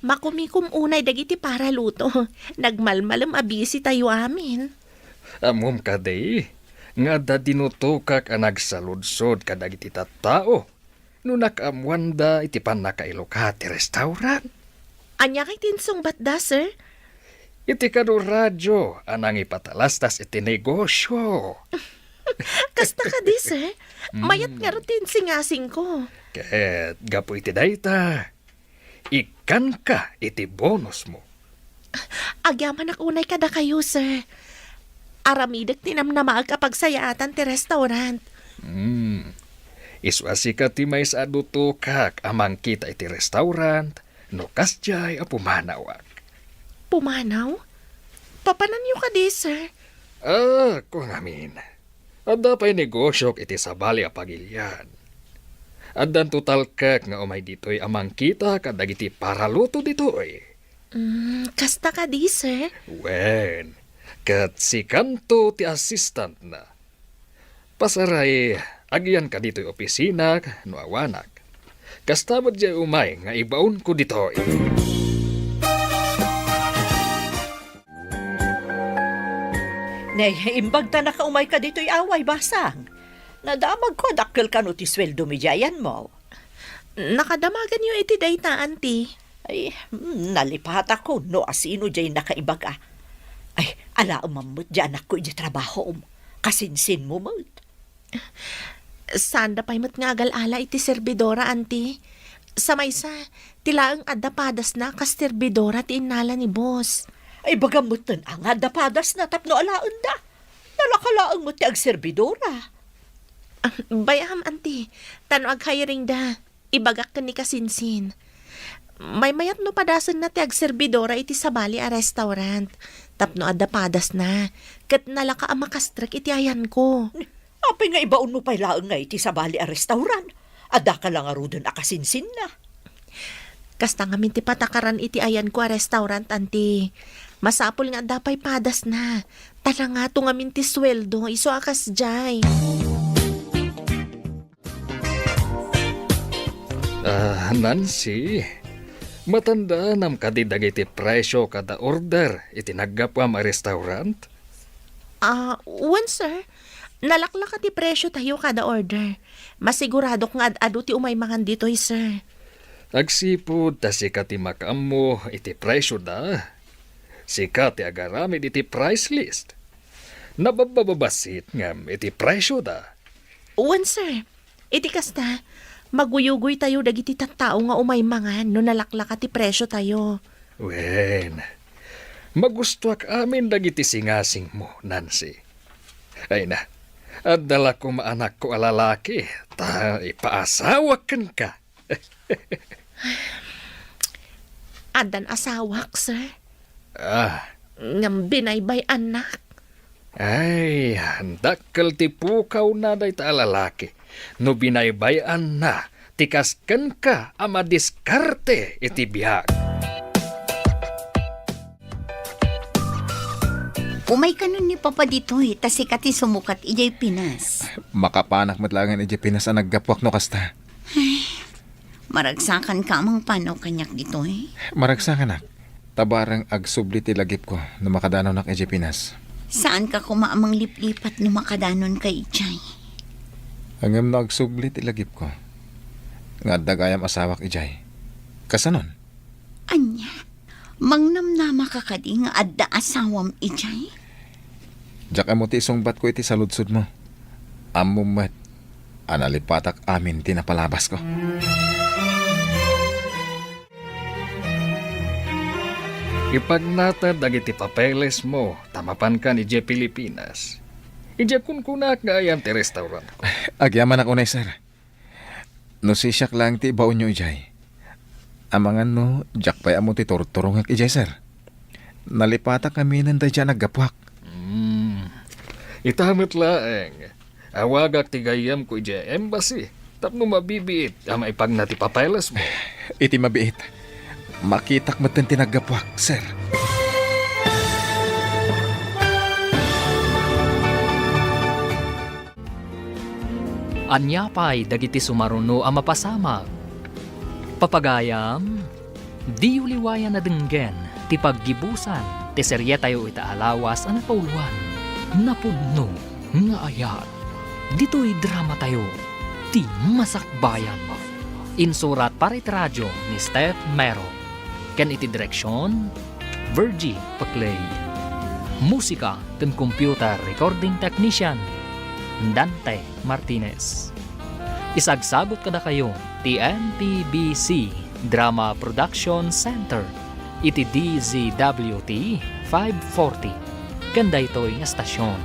Makumikom unay dagiti paraluto. Nagmalmalem a busy tayo amin. Ammom kadi, nga adda dinutokak a nagsaludsod kadagiti tattao no nakaammoanda iti pannakailoka ti restaurant. Ania kay ti insungbatda, sir? Iti kano radio a nangipatalastas iti negosio. Kasta kadi, sir? Mayat Mm. ngarud ti insingasingko. Ket gapu iti dayta, ikkanka iti bonusmo. Agyamanak unay kadakayo, sir. Aramidek ti namnamaek a pagsayaatan ti restaurant. Hmm. Isu a sika ti maysa a dutokak a mangkita iti restaurant no kasdiay a pumanawak. Pumanaw? Papananyo kadi, sir? Ah, kung amin. Adda pay negosiok iti sabali a pagilian. Addanto talkek nga umay ditoy a mangkita kadagiti paraluto ditoy. Mm, kasta kadi, sir? Wen, ket sikanto ti assistantna. Pasaray, agyanka ditoy opisina no awanak. Kasta met diay umay nga ibaonko ditoy. Ne, imbagta nakaumayka ditoy away, basang. Nadamagko a dakkel kano ti sueldomi diay ayanmo. Nakadamaganyo iti dayta, Auntie. Ay, mm, nalipatako no asino diay nakaibaga. Ay, alaem met diay anakko iti trabahom. Kasinsinmo met. Saanda pay met nga agal-ala iti serbidora, Auntie. Sa maysa, ti laeng adda padasna kas serbidora ti innala ni boss. Ay, ibagam metten a nga adda padasna tapno alaenda. Nalaka laeng met ti agserbidora. Ah, bay-am, Auntie. Ta no aghiringda, ibagak ken ni Kasinsin. Maymayat no padasenna ti agserbidora iti sabali a restaurant. Tapno adda padasna. Ket nalaka a makastrek iti ayanko. Apay nga ibaonmo pay laeng nga iti sabali a restaurant? Addaka la ngaruden a kasinsinna. Kasta ngamin ti patakaran iti ayanko a restaurant, Auntie. Masapul nga adda pay padasna. Ta nangato ngamin ti sueldo, isu a kasdiay. Ah, Nancy, matandaanam kadi dagiti presio kada order iti naggapuam a restaurant? Ah, wen, sir. Nalaklaka ti presio tayo kada order. Masiguradok nga ad-adu ti umay mangan ditoy, sir. Agsipud ta sika ti makaammo iti presioda. Sika ti agaramid iti price list. Nababbababassit ngem iti presioda. Wen, sir. Iti kasta, maguyugoy tayo dagiti tattao nga umay mangan no nalaklaka ti presio tayo. Wen, magustuak amin dagiti singasingmo, Nancy. Ay na, adda la koma anakko a lalaki, ta ipaasawak kenka. Addan asawak, sir. Ah. Ngem binaybay-annak. Ay, dakkel ti pukawna dayta a lalaki no binaybay-anna ti kas kenka a madiskarte iti biag. Umay kanon ni Papa ditoy, ta sika ti sumukat idiay Pinas. Makapanak met laengen idiay Pinas a naggapuak no kasta. Ay, maragsakanka a mangpanaw kaniak ditoy? Maragsakanak. Ta bareng agsubli ti lagipko no makadanonak idiay Pinas. Saanka koma a mangliplipat no makadanonka idiay? Ngem no agsubli ti lagipko nga adda gayam asawak idiay, kasanon? Ania? Mangnamnamaka kadi nga adda asawam idiay? Diak ammo ti isungbatko iti saludsodmo. Ammom met a nalipatak amin ti napalabasko. Ipagnated dagiti papelesmo ta mapankan idiay Pilipinas. Idiay kunkunak nga ayan ti restaurantko. Agyamanak unay, sir. No sisiak laeng ti ibaonyo idiay, amangan no diak pay ammo ti turturongek idiay, sir. Nalipatak aminen daydiay a naggapuak. Hmm. Ita met laeng, awagak ti gayyemko idiay embassy tapno mabibiit a maipagna ti papelesmo. Iti mabiit, makitak metten ti naggapuak, sir. Ania pay dagiti sumaruno a mapasamak? Papagayam, Diyo liwayan a denggen ti paggibusan ti serietayo ita a lawas a napauloan, Napudno nga Ayat. Ditoy dramatayo, ti Masakbayan. Insurat para iti radio ni Steph Mero, ken iti direksion, Virgie Paclay. Musika ken computer recording technician, Dante Martinez. Isagsagut kadakayo ti M P B C Drama Production Center iti D Z W T five forty ken daytoy nga estasion.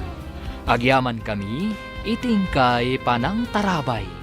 Agyamankami iti inkay panangtarabay.